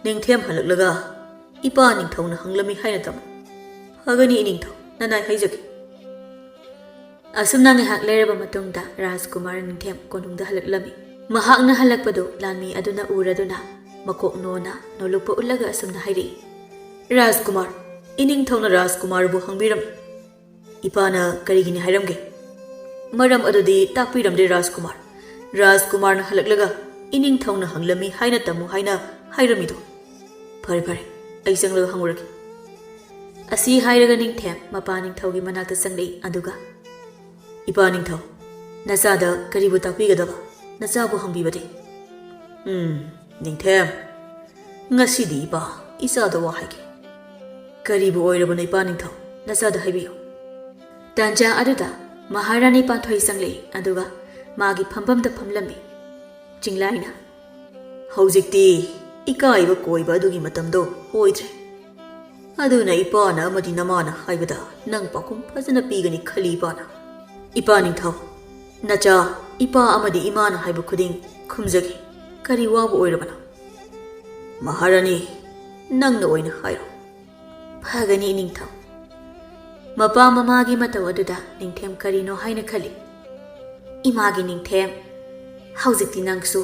ꯅꯤꯡꯊꯦꯝ ꯍꯜꯂꯛꯂꯒ ꯏꯄꯥ ꯅꯤꯡꯊꯧꯅ ꯍꯪꯂꯝꯃꯤ ꯍꯥꯏꯅ ꯇꯝꯃꯨ꯫ ꯐꯒꯅꯤ ꯏꯅꯤꯡꯊꯧ, ꯅꯅꯥꯏ ꯍꯥꯏꯖꯒꯦ꯫ ꯑꯁꯨꯝꯅ ꯉꯥꯏꯍꯥꯛ ꯂꯩꯔꯕ ꯃꯇꯨꯡꯗ ꯔꯥꯖꯀꯨꯃꯥꯔ ꯅꯤꯡꯊꯦꯝ ꯀꯣꯅꯨꯡꯗ ꯍꯜꯂꯛꯂꯝꯃꯤ꯫ ꯃꯍꯥꯛꯅ ꯍꯜꯂꯛꯄꯗꯨ ꯂꯥꯟꯃꯤ ꯑꯗꯨꯅ ꯎꯔꯗꯨꯅ ꯃꯀꯣꯛ ꯅꯣꯟꯅ ꯅꯣꯜꯂꯨꯛꯄ ꯎꯠꯂꯒ ꯑꯁꯨꯝꯅ ꯍꯥꯏꯔꯛꯏ, ꯔꯥꯖꯀꯨꯃꯥꯔ, ꯏꯅꯤꯡꯊꯧꯅ ꯔꯥꯖꯀꯨꯃꯥꯔꯕꯨ ꯍꯪꯕꯤꯔꯝꯃꯤ꯫ ꯏꯄꯥꯅ ꯀꯔꯤꯒꯤꯅꯤ ꯍꯥꯏꯔꯝꯒꯦ? ꯃꯔꯝ ꯑꯗꯨꯗꯤ ꯇꯥꯛꯄꯤꯔꯝꯗꯦ ꯔꯥꯖꯀꯨꯃꯥꯔ꯫ ꯔꯥꯖꯀꯨꯃꯥꯔꯅ ꯍꯜꯂꯛꯂꯒ ꯏꯅꯤꯡꯊꯧꯅ ꯍꯪꯂꯝꯃꯤ ꯍꯥꯏꯅ ꯇꯝꯃꯨ ꯍꯥꯏꯅ ꯍꯥꯏꯔꯝꯃꯤꯗꯣ꯫ ꯐꯔꯦ ꯐꯔꯦ, ꯑꯩ ꯆꯪꯂꯒ ꯍꯪꯉꯨꯔꯒꯦ꯫ ꯑꯁꯤ ꯍꯥꯏꯔꯒ ꯅꯤꯡꯊꯦꯝ ꯃꯄꯥ ꯅꯤꯡꯊꯧꯒꯤ ꯃꯅꯥꯛꯇ ꯆꯪꯂꯛꯏ꯫ ꯑꯗꯨꯒ, ꯏꯄꯥ ꯅꯤꯡꯊꯧ, ꯅꯆꯥꯗ ꯀꯔꯤꯕꯨ ꯇꯥꯛꯄꯤꯒꯗꯕ? ꯅꯆꯥꯕꯨ ꯍꯪꯕꯤꯕꯗꯤ? ꯎꯝ, ꯅꯤꯡꯊꯦꯝ, ꯉꯁꯤꯗꯤ ꯏꯄꯥ ꯏꯆꯥꯗ ꯋꯥ ꯍꯥꯏꯒꯦ꯫ ꯀꯔꯤꯕꯨ ꯑꯣꯏꯔꯕꯅꯣ ꯏꯄꯥ ꯅꯤꯡꯊꯧ? ꯅꯆꯥꯗ ꯍꯥꯏꯕꯤꯌꯨ꯫ ꯇꯥꯟꯖꯥ ꯑꯗꯨꯗ ꯃꯍꯥꯔꯥꯅꯤ ꯄꯥꯟꯊꯣꯏ ꯆꯪꯂꯛꯏ꯫ ꯑꯗꯨꯒ ꯃꯥꯒꯤ ꯐꯝꯐꯝꯗ ꯐꯝꯂꯝꯃꯤ꯫ ꯆꯤꯡꯂꯥꯏꯅ, ꯍꯧꯖꯤꯛꯇꯤ ꯏꯀꯥꯏꯕ ꯀꯣꯏꯕ ꯑꯗꯨꯒꯤ ꯃꯇꯝꯗꯣ ꯑꯣꯏꯗ꯭ꯔꯦ꯫ ꯑꯗꯨꯅ ꯏꯄꯥꯅ ꯑꯃꯗꯤ ꯅꯃꯥꯅ ꯍꯥꯏꯕꯗ ꯅꯪ ꯄꯥꯎꯈꯨꯝ ꯐꯖꯅ ꯄꯤꯒꯅꯤ ꯈꯜꯂꯤ ꯏꯄꯥꯅ꯫ ꯏꯄꯥ ꯅꯤꯡꯊꯧ, ꯅꯆꯥ, ꯏꯄꯥ ꯑꯃꯗꯤ ꯏꯃꯥꯅ ꯍꯥꯏꯕ ꯈꯨꯗꯤꯡ ꯈꯨꯝꯖꯒꯦ꯫ ꯀꯔꯤ ꯋꯥꯕ ꯑꯣꯏꯔꯕꯅꯣ? ꯃꯍꯥꯔꯥꯅꯤ, ꯅꯪꯅ ꯑꯣꯏꯅ ꯍꯥꯏꯔꯣ꯫ ꯐꯒꯅꯤ ꯏꯅꯤꯡꯊꯧ꯫ ꯃꯄꯥ ꯃꯃꯥꯒꯤ ꯃꯇꯧ ꯑꯗꯨꯗ ꯅꯤꯡꯊꯦꯝ ꯀꯔꯤꯅꯣ ꯍꯥꯏꯅ ꯈꯜꯂꯤ꯫ ꯏꯃꯥꯒꯤ ꯅꯤꯡꯊꯦꯝ, ꯍꯧꯖꯤꯛꯇꯤ ꯅꯪꯁꯨ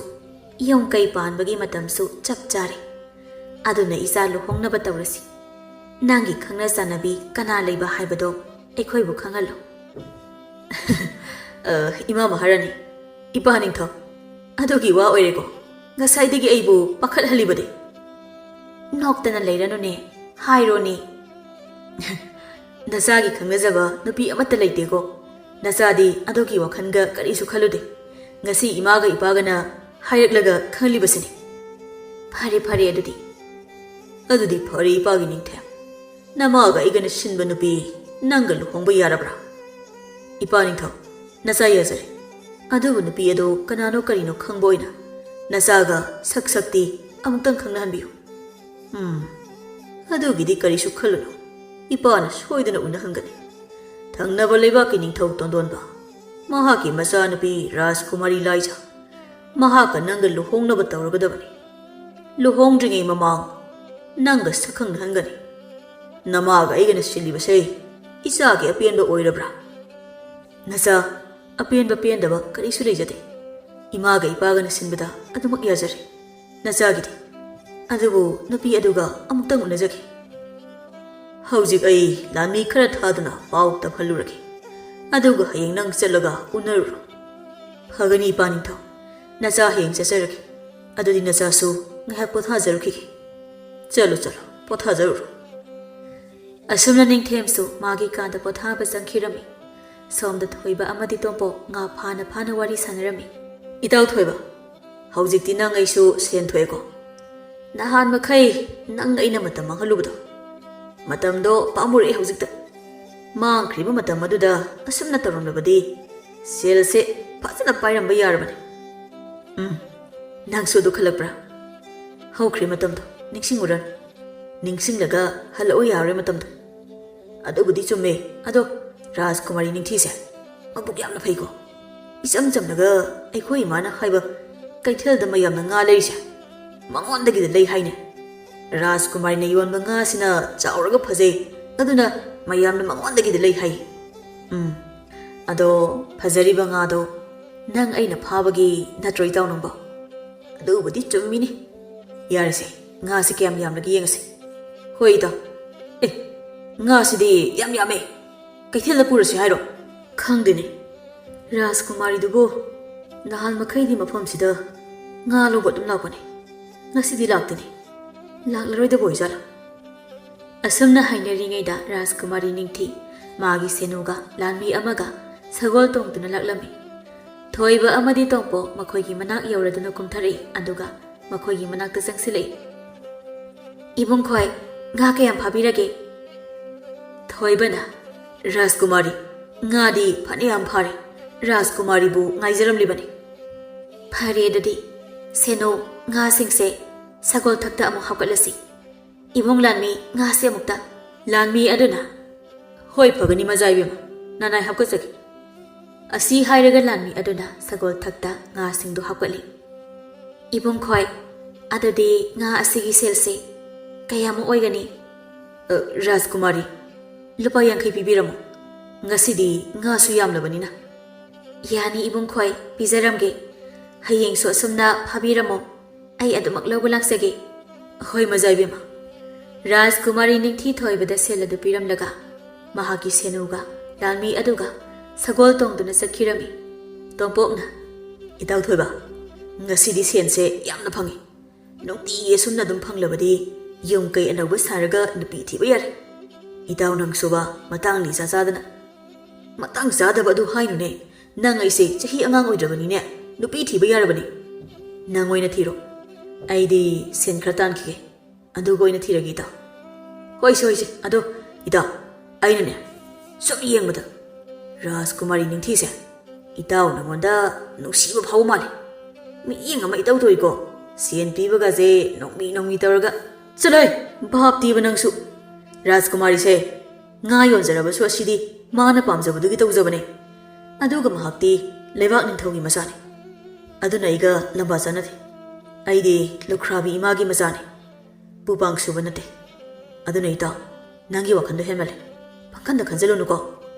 ꯌꯨꯝ ꯀꯩ ꯄꯥꯟꯕꯒꯤ ꯃꯇꯝꯁꯨ ꯆꯞ ꯆꯥꯔꯦ꯫ ꯑꯗꯨꯅ ꯏꯆꯥ ꯂꯨꯍꯣꯡꯅꯕ ꯇꯧꯔꯁꯤ꯫ ꯅꯪꯒꯤ ꯈꯪꯅ ꯆꯥꯟꯅꯕꯤ ꯀꯅꯥ ꯂꯩꯕ ꯍꯥꯏꯕꯗꯣ ꯑꯩꯈꯣꯏꯕꯨ ꯈꯪꯍꯜꯂꯨ꯫ ꯑ, ꯏꯃꯥ ꯃꯍꯥꯔꯥꯅꯤ, ꯏꯄꯥ ꯅꯤꯡꯊꯧ, ꯑꯗꯨꯒꯤ ꯋꯥ ꯑꯣꯏꯔꯦꯀꯣ꯫ ꯉꯁꯥꯏꯗꯒꯤ ꯑꯩꯕꯨ ꯄꯥꯈꯠꯍꯜꯂꯤꯕꯗꯤ꯫ ꯅꯣꯛꯇꯅ ꯂꯩꯔꯅꯨꯅꯦ, ꯍꯥꯏꯔꯣꯅꯦ꯫ ꯅꯆꯥꯒꯤ ꯈꯪꯅꯖꯕ ꯅꯨꯄꯤ ꯑꯃꯠꯇ ꯂꯩꯇꯦꯀꯣ꯫ ꯅꯆꯥꯗꯤ ꯑꯗꯨꯒꯤ ꯋꯥꯈꯜꯒ ꯀꯔꯤꯁꯨ ꯈꯜꯂꯨꯗꯦ꯫ ꯉꯁꯤ ꯏꯃꯥꯒ ꯏꯄꯥꯒꯅ ꯍꯥꯏꯔꯛꯂꯒ ꯈꯪꯍꯜꯂꯤꯕꯁꯤꯅꯤ꯫ ꯐꯔꯦ, ꯐꯔꯦ ꯑꯗꯨꯗꯤ꯫ ꯑꯗꯨꯗꯤ ꯐꯔꯦ ꯏꯄꯥꯒꯤ ꯅꯤꯡꯊꯦꯝ꯫ ꯅꯃꯥꯒ ꯑꯩꯒꯅ ꯁꯤꯟꯕ ꯅꯨꯄꯤ ꯅꯪꯒ ꯂꯨꯍꯣꯡꯕ ꯌꯥꯔꯕ꯭ꯔꯥ? ꯏꯄꯥ ꯅꯤꯡꯊꯧ, ꯅꯆꯥ ꯌꯥꯖꯔꯦ꯫ ꯑꯗꯨꯕꯨ ꯅꯨꯄꯤ ꯑꯗꯣ ꯀꯅꯥꯅꯣ ꯀꯔꯤꯅꯣ ꯈꯪꯕ ꯑꯣꯏꯅ ꯅꯆꯥꯒ ꯁꯛ ꯁꯛꯇꯤ ꯑꯃꯨꯛꯇꯪ ꯈꯪꯅꯍꯟꯕꯤꯌꯨ꯫ ꯎꯝ, ꯑꯗꯨꯒꯤꯗꯤ ꯀꯔꯤꯁꯨ ꯈꯜꯂꯨꯅꯨ꯫ ꯏꯄꯥꯅ ꯁꯣꯏꯗꯅ ꯎꯅꯍꯟꯒꯅꯤ꯫ ꯊꯪꯅꯕ ꯂꯩꯕꯥꯛꯀꯤ ꯅꯤꯡꯊꯧ ꯇꯣꯟꯗꯣꯟꯕ, ꯃꯍꯥꯛꯀꯤ ꯃꯆꯥꯅꯨꯄꯤ ꯔꯥꯖꯀꯨꯃꯥꯔꯤ ꯂꯥꯏꯖꯥ, ꯃꯍꯥꯛꯀ ꯅꯪꯒ ꯂꯨꯍꯣꯡꯅꯕ ꯇꯧꯔꯒꯗꯕꯅꯤ꯫ ꯂꯨꯍꯣꯡꯗ꯭ꯔꯤꯉꯩ ꯃꯃꯥꯡ ꯅꯪꯒ ꯁꯛꯈꯪꯅꯍꯟꯒꯅꯤ꯫ ꯅꯃꯥꯒ ꯑꯩꯒꯅ ꯁꯤꯜꯂꯤꯕꯁꯦ ꯏꯆꯥꯒꯤ ꯑꯄꯦꯟꯕ ꯑꯣꯏꯔꯕ꯭ꯔꯥ? ꯅꯆꯥ, ꯑꯄꯦꯟꯕ ꯄꯦꯟꯗꯕ ꯀꯔꯤꯁꯨ ꯂꯩꯖꯗꯦ꯫ ꯏꯃꯥꯒ ꯏꯄꯥꯒꯅ ꯁꯤꯟꯕꯗ ꯑꯗꯨꯃꯛ ꯌꯥꯖꯔꯦ꯫ ꯅꯆꯥꯒꯤꯗꯤ? ꯑꯗꯨꯕꯨ ꯅꯨꯄꯤ ꯑꯗꯨꯒ ꯑꯃꯨꯛꯇꯪ ꯎꯅꯖꯒꯦ꯫ ꯍꯧꯖꯤꯛ ꯑꯩ ꯂꯥꯟꯃꯤ ꯈꯔ ꯊꯥꯗꯨꯅ ꯄꯥꯎ ꯇꯝꯍꯜꯂꯨꯔꯒꯦ꯫ ꯑꯗꯨꯒ ꯍꯌꯦꯡ ꯅꯪ ꯆꯠꯂꯒ ꯎꯅꯔꯨꯔꯣ꯫ ꯐꯒꯅꯤ, ꯏꯄꯥ ꯅꯤꯡꯊꯧ꯫ ꯅꯆꯥ ꯍꯌꯦꯡ ꯆꯠꯆꯔꯒꯦ꯫ ꯑꯗꯨꯗꯤ ꯅꯆꯥꯁꯨ ꯉꯥꯏꯍꯥꯛ ꯄꯣꯊꯥꯖꯔꯨꯈꯤꯒꯦ꯫ ꯆꯠꯂꯨ, ꯆꯠꯂꯨ, ꯄꯣꯊꯥꯖꯔꯨꯔꯣ꯫ ꯑꯁꯨꯝꯅ ꯅꯤꯡꯊꯦꯝꯁꯨ ꯃꯥꯒꯤ ꯀꯥꯗ ꯄꯣꯊꯥꯕ ꯆꯪꯈꯤꯔꯝꯃꯤ꯫ ꯁꯣꯝꯗ ꯊꯣꯏꯕ ꯑꯃꯗꯤ ꯇꯣꯝꯄꯣꯛ ꯉꯥ ꯐꯥꯅ ꯐꯥꯅ ꯋꯥꯔꯤ ꯁꯥꯟꯅꯔꯝꯃꯤ꯫ ꯏꯇꯥꯎ ꯊꯣꯏꯕ, ꯍꯧꯖꯤꯛꯇꯤ ꯅꯪ ꯑꯩꯁꯨ ꯁꯦꯟ ꯊꯣꯛꯑꯦꯀꯣ꯫ ꯅꯍꯥꯟ ꯃꯈꯩ ꯅꯪ ꯑꯩꯅ ꯃꯇꯝ ꯃꯥꯡꯍꯜꯂꯨꯕꯗꯣ, ꯃꯇꯝꯗꯣ ꯄꯥꯝꯃꯨꯔꯛꯑꯦ ꯍꯧꯖꯤꯛꯇ꯫ ꯃꯥꯡꯈ꯭ꯔꯤꯕ ꯃꯇꯝ ꯑꯗꯨꯗ ꯑꯁꯨꯝꯅ ꯇꯧꯔꯝꯂꯕꯗꯤ ꯁꯦꯜꯁꯦ ꯐꯖꯅ ꯄꯥꯏꯔꯝꯕ ꯌꯥꯔꯕꯅꯤ꯫ ꯎꯝ, ꯅꯪꯁꯨ ꯑꯗꯨ ꯈꯜꯂꯛꯄ꯭ꯔꯥ? ꯍꯧꯈ꯭ꯔꯦ ꯃꯇꯝꯗꯣ, ꯅꯤꯡꯁꯤꯡꯉꯨꯔꯅꯨ꯫ ꯅꯤꯡꯁꯤꯡꯂꯒ ꯍꯜꯂꯛꯎ ꯌꯥꯔꯣꯏ ꯃꯇꯝꯗꯣ꯫ ꯑꯗꯨꯕꯨꯗꯤ ꯆꯨꯝꯃꯦ, ꯑꯗꯣ ꯔꯥꯖꯀꯨꯃꯥꯔꯤ ꯅꯤꯡꯊꯤꯁꯦ ꯃꯕꯨꯛ ꯌꯥꯝꯅ ꯐꯩꯀꯣ꯫ ꯏꯆꯝ ꯆꯝꯅꯒ ꯑꯩꯈꯣꯏ ꯏꯃꯥꯅ ꯍꯥꯏꯕ ꯀꯩꯊꯦꯜꯗ ꯃꯌꯥꯝꯅ ꯉꯥ ꯂꯩꯔꯤꯁꯦ ꯃꯉꯣꯟꯗꯒꯤꯗ ꯂꯩ ꯍꯥꯏꯅꯦ꯫ ꯔꯥꯖꯀꯨꯃꯥꯔꯤꯅ ꯌꯣꯟꯕ ꯉꯥꯁꯤꯅ ꯆꯥꯎꯔꯒ ꯐꯖꯩ, ꯑꯗꯨꯅ ꯃꯌꯥꯝꯅ ꯃꯉꯣꯟꯗꯒꯤꯗ ꯂꯩ ꯍꯥꯏ꯫ ꯎꯝ, ꯑꯗꯣ ꯐꯖꯔꯤꯕ ꯉꯥꯗꯣ ꯅꯪ ꯑꯩꯅ ꯐꯥꯕꯒꯤ ꯅꯠꯇ꯭ꯔꯣ, ꯏꯇꯥꯎ ꯅꯪꯕꯣ? ꯑꯗꯨꯕꯨꯗꯤ ꯆꯨꯝꯃꯤꯅꯤ꯫ ꯌꯥꯔꯦꯁꯦ, ꯉꯥꯁꯦ ꯀꯌꯥꯝ ꯌꯥꯝꯂꯒꯦ ꯌꯦꯡꯉꯁꯤ꯫ ꯍꯣꯏ, ꯏꯇꯥꯎ꯫ ꯑꯦ, ꯉꯥꯁꯤꯗꯤ ꯌꯥꯝ ꯌꯥꯝꯃꯦ꯫ ꯀꯩꯊꯦꯜꯗ ꯄꯨꯔꯁꯤ ꯍꯥꯏꯔꯣ? ꯈꯪꯗꯦꯅꯦ꯫ ꯔꯥꯖꯀꯨꯃꯥꯔꯤꯗꯨꯕꯨ ꯅꯍꯥꯟ ꯃꯈꯩꯗꯤ ꯃꯐꯝꯁꯤꯗ ꯉꯥ ꯂꯧꯕ ꯑꯗꯨꯝ ꯂꯥꯛꯄꯅꯦ꯫ ꯉꯁꯤꯗꯤ ꯂꯥꯛꯇꯦꯅꯦ꯫ ꯂꯥꯛꯂꯔꯣꯏꯗꯕ ꯑꯣꯏꯖꯥꯠꯂꯣ? ꯑꯁꯨꯝꯅ ꯍꯥꯏꯅꯔꯤꯉꯩꯗ ꯔꯥꯖꯀꯨꯃꯥꯔꯤ ꯅꯤꯡꯊꯤ ꯃꯥꯒꯤ ꯁꯦꯅꯨꯒ ꯂꯥꯟꯃꯤ ꯑꯃꯒ ꯁꯒꯣꯜ ꯇꯣꯡꯗꯨꯅ ꯂꯥꯛꯂꯝꯃꯤ꯫ ꯊꯣꯏꯕ ꯑꯃꯗꯤ ꯇꯣꯝꯄꯣ ꯃꯈꯣꯏꯒꯤ ꯃꯅꯥꯛ ꯌꯧꯔꯗꯨꯅ ꯀꯨꯝꯊꯔꯛꯏ, ꯑꯗꯨꯒ ꯃꯈꯣꯏꯒꯤ ꯃꯅꯥꯛꯇ ꯆꯪꯁꯤꯜꯂꯛꯏ꯫ "ꯏꯕꯨꯡ ꯈꯣꯏ, ꯉꯥ ꯀꯌꯥꯝ ꯐꯥꯕꯤꯔꯒꯦ?" ꯊꯣꯏꯕꯅ, "ꯔꯥꯖꯀꯨꯃꯥꯔꯤ, ꯉꯥꯗꯤ ꯐꯅꯌꯥꯝ ꯐꯥꯔꯦ꯫ ꯔꯥꯖꯀꯨꯃꯥꯔꯤꯕꯨ ꯉꯥꯏꯖꯔꯝꯂꯤꯕꯅꯤ꯫" "ꯐꯔꯦ, ꯑꯗꯨꯗꯤ ꯁꯦꯅꯣ, ꯉꯥꯁꯤꯡꯁꯦ ꯁꯒꯣꯜ ꯊꯛꯇ ꯑꯃꯨꯛ ꯍꯥꯞꯀꯠꯂꯁꯤ꯫ ꯏꯕꯨꯡ ꯂꯥꯟꯃꯤ, ꯉꯥꯁꯦ ꯑꯃꯨꯛꯇ꯫" ꯂꯥꯟꯃꯤ ꯑꯗꯨꯅ, "ꯍꯣꯏ, ꯐꯒꯅꯤ ꯃꯖꯥ ꯏꯕꯦꯝꯃ, ꯅꯅꯥꯏ ꯍꯥꯞꯀꯠꯆꯒꯦ꯫" ꯑꯁꯤ ꯍꯥꯏꯔꯒ ꯂꯥꯟꯃꯤ ꯑꯗꯨꯅ ꯁꯒꯣꯜ ꯊꯛꯇ ꯉꯥꯁꯤꯡꯗꯨ ꯍꯥꯞꯀꯠꯂꯤ꯫ "ꯏꯕꯨꯡ ꯈꯣꯏ, ꯑꯗꯨꯗꯤ ꯉꯥ ꯑꯁꯤꯒꯤ ꯁꯦꯜꯁꯦ ꯀꯌꯥꯃꯨꯛ ꯑꯣꯏꯒꯅꯤ?" "ꯑ, ꯔꯥꯖꯀꯨꯃꯥꯔꯤ, ꯂꯨꯄꯥ ꯌꯥꯡꯈꯩ ꯄꯤꯕꯤꯔꯝꯃꯣ꯫ ꯉꯁꯤꯗꯤ ꯉꯥꯁꯨ ꯌꯥꯝꯂꯕꯅꯤꯅ꯫" "ꯌꯥꯅꯤ ꯏꯕꯨꯡ ꯈꯣꯏ, ꯄꯤꯖꯔꯝꯒꯦ꯫ ꯍꯌꯦꯡꯁꯨ ꯑꯁꯨꯝꯅ ꯐꯥꯕꯤꯔꯝꯃꯣ꯫ ꯑꯩ ꯑꯗꯨꯃꯛ ꯂꯧꯕ ꯂꯥꯛꯆꯒꯦ꯫" "ꯍꯣꯏ, ꯃꯖꯥ ꯏꯕꯦꯝꯃ꯫" ꯔꯥꯖꯀꯨꯃꯥꯔꯤ ꯅꯤꯡꯊꯤ ꯊꯣꯏꯕꯗ ꯁꯦꯜ ꯑꯗꯨ ꯄꯤꯔꯝꯂꯒ ꯃꯍꯥꯛꯀꯤ ꯁꯦꯅꯨꯒ ꯂꯥꯟꯃꯤ ꯑꯗꯨꯒ ꯁꯒꯣꯜ ꯇꯣꯡꯗꯨꯅ ꯆꯠꯈꯤꯔꯝꯃꯤ꯫ ꯇꯣꯝꯄꯣꯛꯅ, "ꯏꯇꯥꯎ ꯊꯣꯏꯕ, ꯉꯁꯤꯗꯤ ꯁꯦꯟꯁꯦ ꯌꯥꯝꯅ ꯐꯪꯉꯤ꯫ ꯅꯨꯡꯇꯤꯒꯤ ꯑꯁꯨꯝꯅ ꯑꯗꯨꯝ ꯐꯪꯂꯕꯗꯤ ꯌꯨꯝ ꯀꯩ ꯑꯅꯧꯕ ꯁꯥꯔꯒ ꯅꯨꯄꯤ ꯊꯤꯕ ꯌꯥꯔꯦ꯫ ꯏꯇꯥꯎ ꯅꯪꯁꯨꯕ ꯃꯇꯥꯡ ꯏꯆꯥ ꯆꯥꯗꯅ꯫" "ꯃꯇꯥꯡ ꯆꯥꯗꯕ ꯑꯗꯨ ꯍꯥꯏꯅꯨꯅꯦ꯫ ꯅꯪ ꯑꯩꯁꯦ ꯆꯍꯤ ꯑꯉꯥꯡ ꯑꯣꯏꯗ꯭ꯔꯕꯅꯤꯅꯦ꯫ ꯅꯨꯄꯤ ꯊꯤꯕ ꯌꯥꯔꯕꯅꯤ꯫ ꯅꯪ ꯑꯣꯏꯅ ꯊꯤꯔꯣ꯫ ꯑꯩꯗꯤ ꯁꯦꯟ ꯈꯔ ꯇꯥꯟꯈꯤꯒꯦ꯫ ꯑꯗꯨꯒ ꯑꯣꯏꯅ ꯊꯤꯔꯒꯦ, ꯏꯇꯥꯎ꯫" "ꯍꯣꯏꯁꯦ, ꯍꯣꯏꯁꯦ꯫ ꯑꯗꯣ, ꯏꯇꯥꯎ, ꯑꯩꯅꯅꯦ, ꯁꯨꯝ ꯌꯦꯡꯕꯗ ꯔꯥꯖꯀꯨꯃꯥꯔꯤ ꯅꯤꯡꯊꯤꯁꯦ ꯏꯇꯥꯎ ꯅꯉꯣꯟꯗ ꯅꯨꯡꯁꯤꯕ ꯐꯥꯎꯕ ꯃꯥꯜꯂꯤ꯫ ꯃꯤꯠꯌꯦꯡ ꯑꯃ ꯏꯇꯧ ꯇꯧꯏꯀꯣ꯫ ꯁꯦꯟ ꯄꯤꯕꯒꯁꯦ ꯅꯣꯡꯃꯤ ꯅꯣꯡꯃꯤ ꯇꯧꯔꯒ꯫" "ꯆꯠꯂꯣꯍꯦ, ꯚꯥꯞꯇꯤꯕ ꯅꯪꯁꯨ꯫ ꯔꯥꯖꯀꯨꯃꯥꯔꯤꯁꯦ ꯉꯥ ꯌꯣꯟꯖꯔꯕꯁꯨ ꯑꯁꯤꯗꯤ ꯃꯥꯅ ꯄꯥꯝꯖꯕꯗꯨꯒꯤ ꯇꯧꯖꯕꯅꯦ꯫ ꯑꯗꯨꯒ ꯃꯍꯥꯛꯇꯤ ꯂꯩꯕꯥꯛ ꯅꯤꯡꯊꯧꯒꯤ ꯃꯆꯥꯅꯤ꯫ ꯑꯗꯨꯅ ꯑꯩꯒ ꯂꯝꯕꯥ ꯆꯥꯅꯗꯦ꯫ ꯑꯩꯗꯤ ꯂꯨꯈ꯭ꯔꯥꯕꯤ ꯏꯃꯥꯒꯤ ꯃꯆꯥꯅꯤ꯫ ꯄꯨꯄꯥꯡ ꯁꯨꯕ ꯅꯠꯇꯦ꯫ ꯑꯗꯨꯅ ꯏꯇꯥꯎ, ꯅꯪꯒꯤ ꯋꯥꯈꯜꯗꯣ ꯍꯦꯟꯃꯜꯂꯦ꯫ ꯄꯪꯈꯟꯗ ꯈꯟꯖꯜꯂꯨꯅꯨꯀꯣ꯫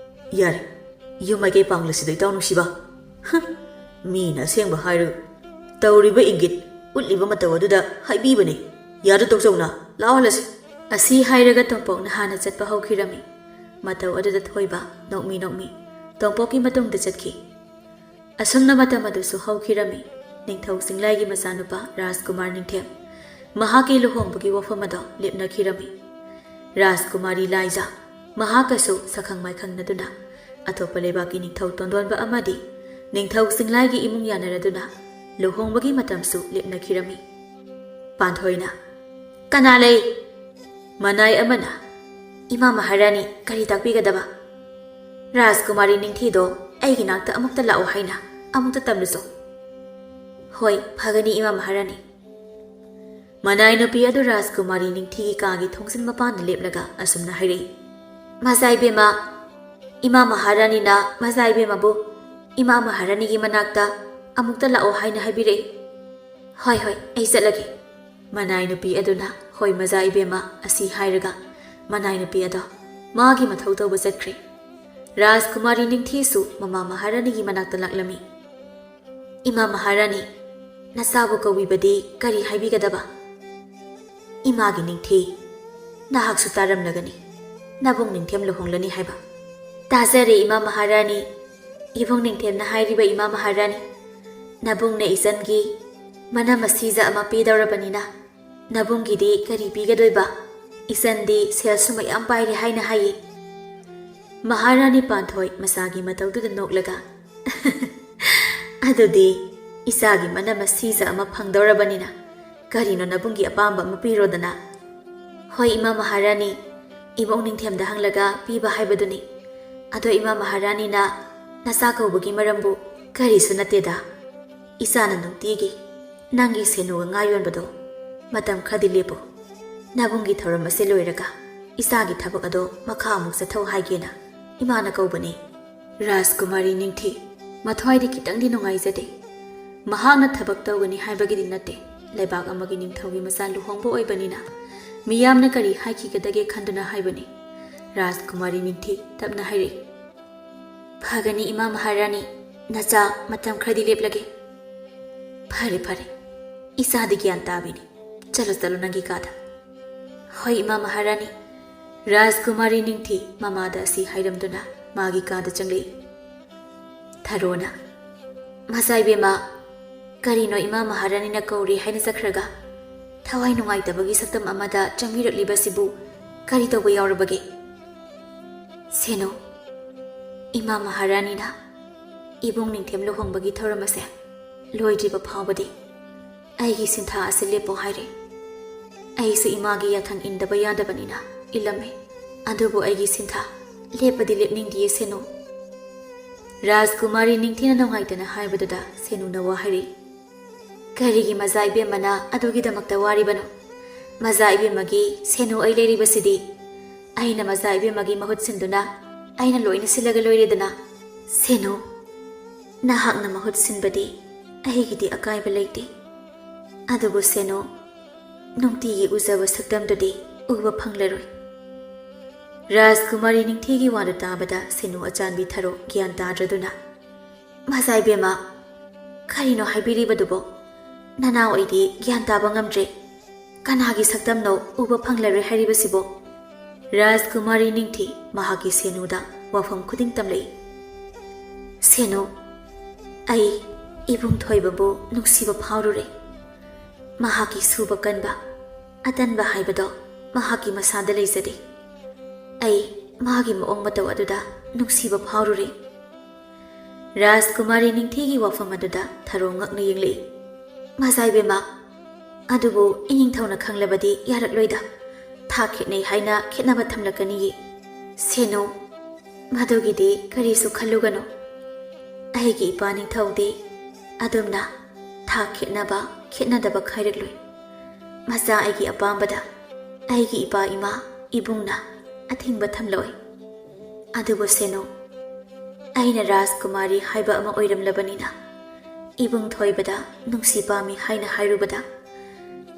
ꯌꯥꯔꯦ, ꯌꯨꯝ ꯃꯥꯏꯀꯩ ꯄꯥꯡꯂꯁꯤꯗ, ꯏꯇꯥꯎ ꯅꯨꯡꯁꯤꯕ꯫" "ꯍ, "ꯃꯤꯅ ꯑꯁꯦꯡꯕ ꯍꯥꯏꯔꯒ ꯇꯧꯔꯤꯕ ꯏꯪꯒꯤꯠ ꯎꯠꯂꯤꯕ ꯃꯇꯧ ꯑꯗꯨꯗ ꯍꯥꯏꯕꯤꯕꯅꯤ꯫ ꯌꯥꯗꯨ ꯇꯣꯛꯆꯧꯅ, ꯂꯥꯛꯍꯜꯂꯁꯤ꯫" ꯑꯁꯤ ꯍꯥꯏꯔꯒ ꯇꯣꯝꯄꯣꯛꯅ ꯍꯥꯟꯅ ꯆꯠꯄ ꯍꯧꯈꯤꯔꯝꯃꯤ꯫ ꯃꯇꯧ ꯑꯗꯨꯗ ꯊꯣꯏꯕ ꯅꯣꯛꯃꯤ ꯅꯣꯛꯃꯤ ꯇꯣꯝꯄꯣꯛꯀꯤ ꯃꯇꯨꯡꯗ ꯆꯠꯈꯤ꯫ ꯑꯁꯨꯝꯅ ꯃꯇꯝ ꯑꯗꯨꯁꯨ ꯍꯧꯈꯤꯔꯝꯃꯤ꯫ ꯅꯤꯡꯊꯧ ꯆꯤꯡꯂꯥꯏꯒꯤ ꯃꯆꯥꯅꯨꯄꯥ ꯔꯥꯖꯀꯨꯃꯥꯔ ꯅꯤꯡꯊꯦꯝ ꯃꯍꯥꯛꯀꯤ ꯂꯨꯍꯣꯡꯕꯒꯤ ꯋꯥꯐꯝ ꯑꯗꯣ ꯂꯦꯞꯅꯈꯤꯔꯝꯃꯤ꯫ ꯔꯥꯖꯀꯨꯃꯥꯔꯤ ꯂꯥꯏꯖꯥ ꯃꯍꯥꯛꯀꯁꯨ ꯁꯛꯈꯪ ꯃꯥꯏꯈꯪꯅꯗꯨꯅ ꯑꯇꯣꯞꯄ ꯂꯩꯕꯥꯛꯀꯤ ꯅꯤꯡꯊꯧ ꯇꯣꯟꯗꯣꯟꯕ ꯑꯃꯗꯤ ꯅꯤꯡꯊꯧ ꯆꯤꯡꯂꯥꯏꯒꯤ ꯏꯃꯨꯡ ꯌꯥꯅꯔꯗꯨꯅ ꯂꯨꯍꯣꯡꯕꯒꯤ ꯃꯇꯝꯁꯨ ꯂꯦꯞꯅꯈꯤꯔꯝꯃꯤ꯫ ꯄꯥꯟꯊꯣꯏꯅ, "ꯀꯅꯥ ꯂꯩ?" ꯃꯅꯥꯏ ꯑꯃꯅ, "ꯏꯃꯥ ꯃꯍꯥꯔꯥꯅꯤ, ꯀꯔꯤ ꯇꯥꯛꯄꯤꯒꯗꯕ?" "ꯔꯥꯖꯀꯨꯃꯥꯔꯤ ꯅꯤꯡꯊꯤꯗꯣ ꯑꯩꯒꯤ ꯅꯥꯛꯇ ꯑꯃꯨꯛꯇ ꯂꯥꯛꯑꯣ ꯍꯥꯏꯅ ꯑꯃꯨꯛꯇ ꯇꯝꯂꯨꯆꯣ꯫" "ꯍꯣꯏ, ꯐꯒꯅꯤ ꯏꯃꯥ ꯃꯍꯥꯔꯥꯅꯤ꯫" ꯃꯅꯥꯏ ꯅꯨꯄꯤ ꯑꯗꯨ ꯔꯥꯖꯀꯨꯃꯥꯔꯤ ꯅꯤꯡꯊꯤꯒꯤ ꯀꯥꯒꯤ ꯊꯣꯡꯖꯤꯟ ꯃꯄꯥꯟꯗ ꯂꯦꯞꯂꯒ ꯑꯁꯨꯝꯅ ꯍꯥꯏꯔꯛꯏ, "ꯃꯆꯥ ꯏꯕꯦꯝꯃ, ꯏꯃꯥ ꯃꯍꯥꯔꯥꯅꯤꯅ ꯃꯆꯥ ꯏꯕꯦꯝꯃꯕꯨ ꯏꯃꯥ ꯃꯍꯥꯔꯥꯅꯤꯒꯤ ꯃꯅꯥꯛꯇ ꯑꯃꯨꯛꯇ ꯂꯥꯛꯑꯣ ꯍꯥꯏꯅ ꯍꯥꯏꯕꯤꯔꯛꯏ꯫" "ꯍꯣꯏ, ꯍꯣꯏ, ꯑꯩ ꯆꯠꯂꯒꯦ꯫" ꯃꯅꯥꯏ ꯅꯨꯄꯤ ꯑꯗꯨꯅ, "ꯍꯣꯏ, ꯃꯆꯥ ꯏꯕꯦꯝꯃ" ꯑꯁꯤ ꯍꯥꯏꯔꯒ ꯃꯅꯥꯏ ꯅꯨꯄꯤ ꯑꯗꯣ ꯃꯥꯒꯤ ꯃꯊꯧ ꯇꯧꯕ ꯆꯠꯈ꯭ꯔꯦ꯫ ꯔꯥꯖꯀꯨꯃꯥꯔꯤ ꯅꯤꯡꯊꯤꯁꯨ ꯃꯃꯥ ꯃꯍꯥꯔꯥꯅꯤꯒꯤ ꯃꯅꯥꯛꯇ ꯂꯥꯛꯂꯝꯃꯤ꯫ "ꯏꯃꯥ ꯃꯍꯥꯔꯥꯅꯤ, ꯅꯆꯥꯕꯨ ꯀꯧꯕꯤꯕꯗꯤ ꯀꯔꯤ ꯍꯥꯏꯕꯤꯒꯗꯕ?" "ꯏꯃꯥꯒꯤ ꯅꯤꯡꯊꯤ, ꯅꯍꯥꯛꯁꯨ ꯇꯥꯔꯝꯂꯒꯅꯤ, ꯅꯕꯨꯡ ꯅꯤꯡꯊꯦꯝ ꯂꯨꯍꯣꯡꯂꯅꯤ ꯍꯥꯏꯕ꯫" "ꯇꯥꯖꯔꯦ ꯏꯃꯥ ꯃꯍꯥꯔꯥꯅꯤ꯫ ꯏꯕꯨꯡ ꯅꯤꯡꯊꯦꯝꯅ ꯍꯥꯏꯔꯤꯕ ꯏꯃꯥ ꯃꯍꯥꯔꯥꯅꯤ, ꯅꯕꯨꯡꯅ ꯏꯆꯟꯒꯤ ꯃꯅꯝ ꯑꯁꯤꯖ ꯑꯃ ꯄꯤꯗꯧꯔꯕꯅꯤꯅ ꯅꯕꯨꯡꯒꯤꯗꯤ ꯀꯔꯤ ꯄꯤꯒꯗꯣꯏꯕ? ꯏꯆꯟꯗꯤ ꯁꯦꯜꯁꯨ ꯃꯌꯥꯝ ꯄꯥꯏꯔꯦ ꯍꯥꯏꯅ ꯍꯥꯏꯌꯦ꯫" ꯃꯍꯥꯔꯥꯅꯤ ꯄꯥꯟꯊꯣꯏ ꯃꯆꯥꯒꯤ ꯃꯇꯧꯗꯨꯗ ꯅꯣꯛꯂꯒ, "ꯑꯗꯨꯗꯤ ꯏꯆꯥꯒꯤ ꯃꯅꯝ ꯑꯁꯤꯖ ꯑꯃ ꯐꯪꯗꯧꯔꯕꯅꯤꯅ ꯀꯔꯤꯅꯣ ꯅꯕꯨꯡꯒꯤ ꯑꯄꯥꯝꯕ ꯑꯃ ꯄꯤꯔꯣꯗꯅ꯫" "ꯍꯣꯏ ꯏꯃꯥ ꯃꯍꯥꯔꯥꯅꯤ, ꯏꯕꯨꯡ ꯅꯤꯡꯊꯦꯝꯗ ꯍꯪꯂꯒ ꯄꯤꯕ ꯍꯥꯏꯕꯗꯨꯅꯤ꯫ ꯑꯗꯣ ꯏꯃꯥ ꯃꯍꯥꯔꯥꯅꯤꯅ ꯅꯆꯥ ꯀꯧꯕꯒꯤ ꯃꯔꯝꯕꯨ ꯀꯔꯤꯁꯨ ꯅꯠꯇꯦꯗ꯫ ꯏꯆꯥꯅ ꯅꯨꯡꯇꯤꯒꯤ ꯅꯪꯒꯤ ꯁꯦꯅꯨꯒ ꯉꯥ ꯌꯣꯟꯕꯗꯣ ꯃꯇꯝ ꯈꯔꯗꯤ ꯂꯦꯞꯄꯨ꯫ ꯅꯕꯨꯡꯒꯤ ꯊꯧꯔꯝ ꯑꯁꯤ ꯂꯣꯏꯔꯒ ꯏꯆꯥꯒꯤ ꯊꯕꯛ ꯑꯗꯣ ꯃꯈꯥ ꯑꯃꯨꯛ ꯆꯠꯊꯧ ꯍꯥꯏꯒꯦꯅ ꯏꯃꯥꯅ ꯀꯧꯕꯅꯤ꯫" ꯔꯥꯖꯀꯨꯃꯥꯔꯤ ꯅꯤꯡꯊꯤ ꯃꯊ꯭ꯋꯥꯏꯗꯤ ꯈꯤꯇꯪꯗꯤ ꯅꯨꯡꯉꯥꯏꯖꯗꯦ꯫ ꯃꯍꯥꯛꯅ ꯊꯕꯛ ꯇꯧꯒꯅꯤ ꯍꯥꯏꯕꯒꯤꯗꯤ ꯅꯠꯇꯦ, ꯂꯩꯕꯥꯛ ꯑꯃꯒꯤ ꯅꯤꯡꯊꯧꯒꯤ ꯃꯆꯥ ꯂꯨꯍꯣꯡꯕ ꯑꯣꯏꯕꯅꯤꯅ ꯃꯤꯌꯥꯝꯅ ꯀꯔꯤ ꯍꯥꯏꯈꯤꯒꯗꯒꯦ ꯈꯟꯗꯨꯅ ꯍꯥꯏꯕꯅꯤ꯫ ꯔꯥꯖꯀꯨꯃꯥꯔꯤ ꯅꯤꯡꯊꯤ ꯇꯞꯅ ꯍꯥꯏꯔꯛꯏ, "ꯐꯒꯅꯤ ꯏꯃꯥ ꯃꯍꯥꯔꯥꯅꯤ, "ꯅꯆꯥ, ꯃꯇꯝ ꯈꯔꯗꯤ ꯂꯦꯞꯂꯒꯦ꯫" "ꯐꯔꯦ, ꯐꯔꯦ, ꯏꯆꯥꯗꯤ ꯒ꯭ꯌꯥꯟ ꯇꯥꯕꯤꯅꯤ꯫ ꯆꯠꯂꯣ, ꯆꯠꯂꯣ ꯅꯪꯒꯤ ꯀꯥꯗ꯫" "ꯍꯣꯏ, ꯏꯃꯥ ꯃꯍꯥꯔꯥꯅꯤ꯫" ꯔꯥꯖꯀꯨꯃꯥꯔꯤ ꯅꯤꯡꯊꯤ ꯃꯃꯥꯗ ꯑꯁꯤ ꯍꯥꯏꯔꯝꯗꯨꯅ ꯃꯥꯒꯤ ꯀꯥꯗ ꯆꯪꯂꯛꯏ꯫ ꯊꯔꯣꯅ, "ꯃꯆꯥ ꯏꯕꯦꯝꯃ, ꯀꯔꯤꯅꯣ ꯏꯃꯥ ꯃꯍꯥꯔꯥꯅꯤꯅ ꯀꯧꯔꯤ ꯍꯥꯏꯅ ꯆꯠꯈ꯭ꯔꯒ ꯊꯋꯥꯏ ꯅꯨꯡꯉꯥꯏꯇꯕꯒꯤ ꯁꯛꯇꯝ ꯑꯃꯗ ꯆꯪꯕꯤꯔꯛꯂꯤꯕꯁꯤꯕꯨ ꯀꯔꯤ ꯇꯧꯕ ꯌꯥꯎꯔꯕꯒꯦ?" "ꯁꯦꯅꯨ, ꯏꯃꯥ ꯃꯍꯥꯔꯥꯅꯤꯅ ꯏꯕꯨꯡ ꯅꯤꯡꯊꯦꯝ ꯂꯨꯍꯣꯡꯕꯒꯤ ꯊꯧꯔꯝ ꯑꯁꯦ ꯂꯣꯏꯗ꯭ꯔꯤꯕ ꯐꯥꯎꯕꯗꯤ ꯑꯩꯒꯤ ꯁꯤꯟꯊꯥ ꯑꯁꯤ ꯂꯦꯞꯄꯣ ꯍꯥꯏꯔꯦ꯫ ꯑꯩꯁꯨ ꯏꯃꯥꯒꯤ ꯌꯥꯊꯪ ꯏꯟꯗꯕ ꯌꯥꯗꯕꯅꯤꯅ ꯏꯜꯂꯝꯃꯦ꯫ ꯑꯗꯨꯕꯨ ꯑꯩꯒꯤ ꯁꯤꯟꯊꯥ ꯂꯦꯞꯄꯗꯤ ꯂꯦꯞꯅꯤꯡꯗꯤꯌꯦ ꯁꯦꯅꯨ꯫" ꯔꯥꯖꯀꯨꯃꯥꯔꯤ ꯅꯤꯡꯊꯤꯅ ꯅꯨꯡꯉꯥꯏꯇꯅ ꯍꯥꯏꯕꯗꯨꯗ ꯁꯦꯅꯨꯅ ꯋꯥ ꯍꯥꯏꯔꯤ꯫ "ꯀꯔꯤꯒꯤ ꯃꯆꯥ ꯏꯕꯦꯝꯃꯅ ꯑꯗꯨꯒꯤꯗꯃꯛꯇ ꯋꯥꯔꯤꯕꯅꯣ? ꯃꯆꯥ ꯏꯕꯦꯝꯃꯒꯤ ꯁꯦꯅꯨ ꯑꯩ ꯂꯩꯔꯤꯕꯁꯤꯗꯤ꯫ ꯑꯩꯅ ꯃꯆꯥ ꯏꯕꯦꯝꯃꯒꯤ ꯃꯍꯨꯠ ꯁꯤꯟꯗꯨꯅ ꯑꯩꯅ ꯂꯣꯏꯅ ꯁꯤꯜꯂꯒ ꯂꯣꯏꯔꯦꯗꯅ꯫" "ꯁꯦꯅꯨ, ꯅꯍꯥꯛꯅ ꯃꯍꯨꯠ ꯁꯤꯟꯕꯗꯤ ꯑꯩꯒꯤꯗꯤ ꯑꯀꯥꯏꯕ ꯂꯩꯇꯦ꯫ ꯑꯗꯨꯕꯨ ꯁꯦꯅꯨ, ꯅꯨꯡꯇꯤꯒꯤ ꯎꯖꯕ ꯁꯛꯇꯝꯗꯨꯗꯤ ꯎꯕ ꯐꯪꯂꯔꯣꯏ꯫" ꯔꯥꯖꯀꯨꯃꯥꯔꯤ ꯅꯤꯡꯊꯤꯒꯤ ꯋꯥꯗꯨ ꯇꯥꯕꯗ ꯁꯦꯅꯨ ꯑꯆꯥꯟꯕꯤ ꯊꯔꯣ ꯒ꯭ꯌꯥꯟ ꯇꯥꯗ꯭ꯔꯗꯨꯅ, "ꯃꯆꯥ ꯏꯕꯦꯝꯃ, ꯀꯔꯤꯅꯣ ꯍꯥꯏꯕꯤꯔꯤꯕꯗꯨꯕꯣ? ꯅꯅꯥꯎ ꯑꯩꯗꯤ ꯒ꯭ꯌꯥꯟ ꯇꯥꯕ ꯉꯝꯗ꯭ꯔꯦ꯫ ꯀꯅꯥꯒꯤ ꯁꯛꯇꯝꯅꯣ ꯎꯕ ꯐꯪꯂꯔꯣꯏ ꯍꯥꯏꯔꯤꯕꯁꯤꯕꯣ?" ꯔꯥꯖꯀꯨꯃꯥꯔꯤ ꯅꯤꯡꯊꯤ ꯃꯍꯥꯛꯀꯤ ꯁꯦꯅꯨꯗ ꯋꯥꯐꯝ ꯈꯨꯗꯤꯡ ꯇꯝꯂꯛꯏ꯫ "ꯁꯦꯅꯨ, ꯑꯩ ꯏꯕꯨꯡ ꯊꯣꯏꯕꯕꯨ ꯅꯨꯡꯁꯤꯕ ꯐꯥꯎꯔꯨꯔꯦ꯫ ꯃꯍꯥꯛꯀꯤ ꯁꯨꯕ ꯀꯟꯕ, ꯑꯇꯟꯕ ꯍꯥꯏꯕꯗꯣ ꯃꯍꯥꯛꯀꯤ ꯃꯁꯥꯗ ꯂꯩꯖꯔꯦ꯫ ꯑꯩ ꯃꯥꯒꯤ ꯃꯑꯣꯡ ꯃꯇꯧ ꯑꯗꯨꯗ ꯅꯨꯡꯁꯤꯕ ꯐꯥꯎꯔꯨꯔꯦ꯫" ꯔꯥꯖꯀꯨꯃꯥꯔꯤ ꯅꯤꯡꯊꯤꯒꯤ ꯋꯥꯐꯝ ꯑꯗꯨꯗ ꯊꯔꯣ ꯉꯛꯅ ꯌꯦꯡꯂꯛꯏ꯫ "ꯃꯆꯥ ꯏꯕꯦꯝꯃ, ꯑꯗꯨꯕꯨ ꯏꯅꯤꯡꯊꯧꯅ ꯈꯪꯂꯕꯗꯤ ꯌꯥꯔꯛꯂꯣꯏꯗ꯫ ꯊꯥꯛ ꯈꯦꯠꯅꯩ ꯍꯥꯏꯅ ꯈꯦꯠꯅꯕ ꯊꯝꯂꯛꯀꯅꯤꯌꯦ꯫ ꯁꯦꯅꯨ, ꯃꯗꯨꯒꯤꯗꯤ ꯀꯔꯤꯁꯨ ꯈꯜꯂꯨꯒꯅꯨ꯫ ꯑꯩꯒꯤ ꯏꯄꯥ ꯅꯤꯡꯊꯧꯗꯤ ꯑꯗꯨꯝꯅ ꯊꯥꯛ ꯈꯦꯠꯅꯕ, ꯈꯦꯠꯅꯗꯕ ꯈꯥꯏꯔꯛꯂꯣꯏ꯫ ꯃꯆꯥ ꯑꯩꯒꯤ ꯑꯄꯥꯝꯕꯗ ꯑꯩꯒꯤ ꯏꯄꯥ ꯏꯃꯥ ꯏꯕꯨꯡꯅ ꯑꯊꯤꯡꯕ ꯊꯝꯂꯣꯏ꯫ ꯑꯗꯨꯕꯨ ꯁꯦꯅꯨ, ꯑꯩꯅ ꯔꯥꯖꯀꯨꯃꯥꯔꯤ ꯍꯥꯏꯕ ꯑꯃ ꯑꯣꯏꯔꯝꯂꯕꯅꯤꯅ ꯏꯕꯨꯡ ꯊꯣꯏꯕꯗ ꯅꯨꯡꯁꯤ ꯄꯥꯝꯃꯤ ꯍꯥꯏꯅ ꯍꯥꯏꯔꯨꯕꯗ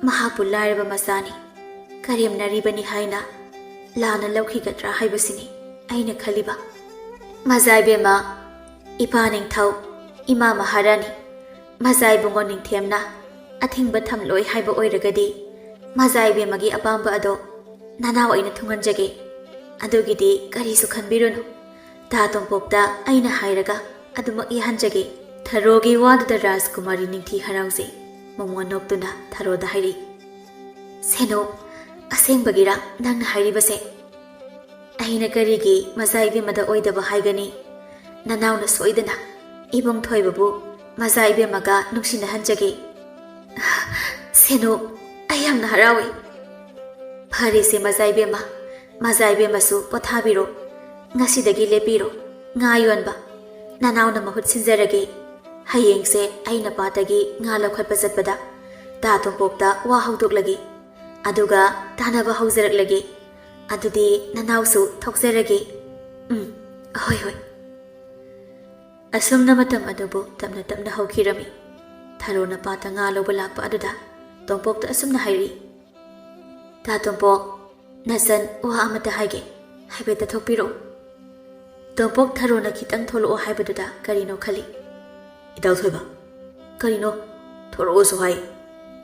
ꯃꯍꯥꯛꯄꯨ ꯂꯥꯏꯔꯕ ꯃꯆꯥꯅꯤ, ꯀꯔꯦꯝꯅꯔꯤꯕꯅꯤ ꯍꯥꯏꯅ ꯂꯥꯟꯅ ꯂꯧꯈꯤꯒꯗ꯭ꯔꯥ ꯍꯥꯏꯕꯁꯤꯅꯤ ꯑꯩꯅ ꯈꯜꯂꯤꯕ꯫" "ꯃꯆꯥ ꯏꯕꯦꯝꯃ, ꯏꯄꯥ ꯅꯤꯡꯊꯧ, ꯏꯃꯥ ꯃꯍꯥꯔꯥꯅꯤ, ꯃꯖꯥ ꯏꯕꯨꯡꯉꯣ ꯅꯤꯡꯊꯦꯝꯅ ꯑꯊꯤꯡꯕ ꯊꯝꯂꯣꯏ ꯍꯥꯏꯕ ꯑꯣꯏꯔꯒꯗꯤ, ꯃꯖꯥ ꯏꯕꯦꯝꯃꯒꯤ ꯑꯄꯥꯝꯕ ꯑꯗꯣ ꯅꯅꯥꯎ ꯑꯩꯅ ꯊꯨꯡꯍꯟꯖꯒꯦ꯫ ꯑꯗꯨꯒꯤꯗꯤ ꯀꯔꯤꯁꯨ ꯈꯟꯕꯤꯔꯨꯅꯨ꯫ ꯇꯥ ꯇꯣꯝꯄꯣꯛꯇ ꯑꯩꯅ ꯍꯥꯏꯔꯒ ꯑꯗꯨꯃꯛ ꯌꯥꯍꯟꯖꯒꯦ꯫ ꯊꯔꯣꯒꯤ ꯋꯥꯗꯨꯗ ꯔꯥꯖꯀꯨꯃꯥꯔꯤ ꯅꯤꯡꯊꯤ ꯍꯔꯥꯎꯖꯩ꯫ ꯃꯣꯃꯣꯟ ꯅꯣꯛꯇꯨꯅ ꯊꯔꯣꯗ ꯍꯥꯏꯔꯛꯏ, "ꯁꯦꯅꯨ, ꯑꯁꯦꯡꯕꯒꯤꯔ ꯅꯪꯅ ꯍꯥꯏꯔꯤꯕꯁꯦ?" "ꯑꯩꯅ ꯀꯔꯤꯒꯤ ꯃꯖꯥ ꯏꯕꯦꯝꯃꯗ ꯑꯣꯏꯗꯕ ꯍꯥꯏꯒꯅꯤ? ꯅꯅꯥꯎꯅ ꯁꯣꯏꯗꯅ ꯏꯕꯨꯡ ꯊꯣꯏꯕꯕꯨ ꯃꯖꯥ ꯏꯕꯦꯝꯃꯒ ꯅꯨꯡꯁꯤꯅꯍꯟꯖꯒꯦ꯫" "ꯁꯦꯅꯨ, ꯑꯩ ꯌꯥꯝꯅ ꯍꯔꯥꯎꯏ꯫" "ꯐꯔꯦꯁꯦ ꯃꯖꯥ ꯏꯕꯦꯝꯃ, ꯃꯖꯥ ꯏꯕꯦꯝꯃꯁꯨ ꯄꯣꯊꯥꯕꯤꯔꯣ꯫ ꯉꯁꯤꯗꯒꯤ ꯂꯦꯞꯄꯤꯔꯣ ꯉꯥ ꯌꯣꯟꯕ꯫ ꯅꯅꯥꯎꯅ ꯃꯍꯨꯠ ꯁꯤꯟꯖꯔꯒꯦ꯫ ꯍꯌꯦꯡꯁꯦ ꯑꯩꯅ ꯄꯥꯠꯇꯒꯤ ꯉꯥ ꯂꯧꯈꯠꯄ ꯆꯠꯄꯗ ꯇꯥ ꯇꯣꯝꯄꯣꯛꯇ ꯋꯥ ꯍꯧꯗꯣꯛꯂꯒꯦ꯫ ꯑꯗꯨꯒ ꯇꯥꯟꯅꯕ ꯍꯧꯖꯔꯛꯂꯒꯦ꯫ ꯑꯗꯨꯗꯤ ꯅꯅꯥꯎꯁꯨ ꯊꯣꯛꯆꯔꯒꯦ꯫" "ꯎꯝ, ꯍꯣꯏ, ꯍꯣꯏ꯫" ꯑꯁꯨꯝꯅ ꯃꯇꯝ ꯑꯗꯨꯕꯨ ꯇꯞꯅ ꯇꯞꯅ ꯍꯧꯈꯤꯔꯝꯃꯤ꯫ ꯊꯔꯣꯅ ꯄꯥꯠꯇ ꯉꯥ ꯂꯧꯕ ꯂꯥꯛꯄ ꯑꯗꯨꯗ ꯇꯣꯝꯄꯣꯛꯇ ꯑꯁꯨꯝꯅ ꯍꯥꯏꯔꯛꯏ, "ꯇꯥ ꯇꯣꯝꯄꯣꯛ, ꯅꯆꯟ ꯋꯥ ꯑꯃꯇ ꯍꯥꯏꯒꯦ, ꯍꯥꯏꯐꯦꯠꯇ ꯊꯣꯛꯄꯤꯔꯛꯎ꯫" ꯇꯣꯝꯄꯣꯛ ꯊꯔꯣꯅ ꯈꯤꯇꯪ ꯊꯣꯛꯂꯛꯑꯣ ꯍꯥꯏꯕꯗꯨꯗ ꯀꯔꯤꯅꯣ ꯈꯜꯂꯤ꯫ "ꯏꯇꯥꯎ ꯊꯣꯏꯕ, ꯀꯔꯤꯅꯣ? ꯊꯣꯔꯛꯑꯣꯁꯨ ꯍꯥꯏ,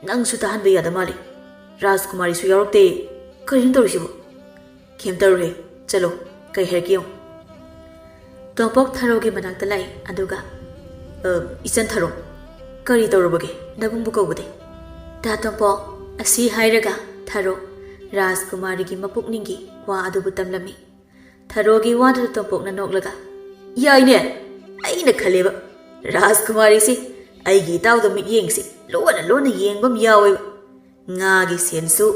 ꯅꯪꯁꯨ ꯇꯥꯍꯟꯕ ꯌꯥꯗ ꯃꯥꯜꯂꯤ꯫ ꯔꯥꯖꯀꯨꯃꯥꯔꯤꯁꯨ ꯌꯥꯎꯔꯛꯇꯦ꯫ ꯀꯔꯤꯅꯣ ꯇꯧꯔꯤꯁꯤꯕꯣ?" "ꯀꯩꯝ ꯇꯧꯔꯣꯏ, ꯆꯠꯂꯣ, ꯀꯩ ꯍꯥꯏꯔꯛꯀꯦ ꯌꯦꯡꯉꯨ꯫" ꯇꯣꯝꯄꯣꯛ ꯊꯔꯣꯒꯤ ꯃꯅꯥꯛꯇ ꯂꯥꯛꯏ, ꯑꯗꯨꯒ, "ꯑ, ꯏꯆꯟ ꯊꯔꯣ, ꯀꯔꯤ ꯇꯧꯔꯕꯒꯦ? ꯅꯕꯨꯡꯕꯨ ꯀꯧꯕꯗꯤ?" ꯇꯥ ꯇꯣꯝꯄꯣꯛ, ꯑꯁꯤ ꯍꯥꯏꯔꯒ ꯊꯔꯣ ꯔꯥꯖꯀꯨꯃꯥꯔꯤꯒꯤ ꯃꯄꯨꯛꯅꯤꯡꯒꯤ ꯋꯥ ꯑꯗꯨꯕꯨ ꯇꯝꯂꯝꯃꯤ꯫ ꯊꯔꯣꯒꯤ ꯋꯥꯗꯨꯗ ꯇꯣꯝꯄꯣꯛꯅ ꯅꯣꯛꯂꯒ, "ꯌꯥꯏꯅꯦ, ꯑꯩꯅ ꯈꯜꯂꯦꯕ, ꯔꯥꯖꯀꯨꯃꯥꯔꯤꯁꯤ ꯑꯩꯒꯤ ꯏꯇꯥꯎꯗ ꯃꯤꯠꯌꯦꯡꯁꯤ ꯂꯣꯟꯅ ꯂꯣꯟꯅ ꯌꯦꯡꯕ ꯑꯃ ꯌꯥꯎꯋꯦꯕ꯫ ꯉꯥꯒꯤ ꯁꯦꯟꯁꯨ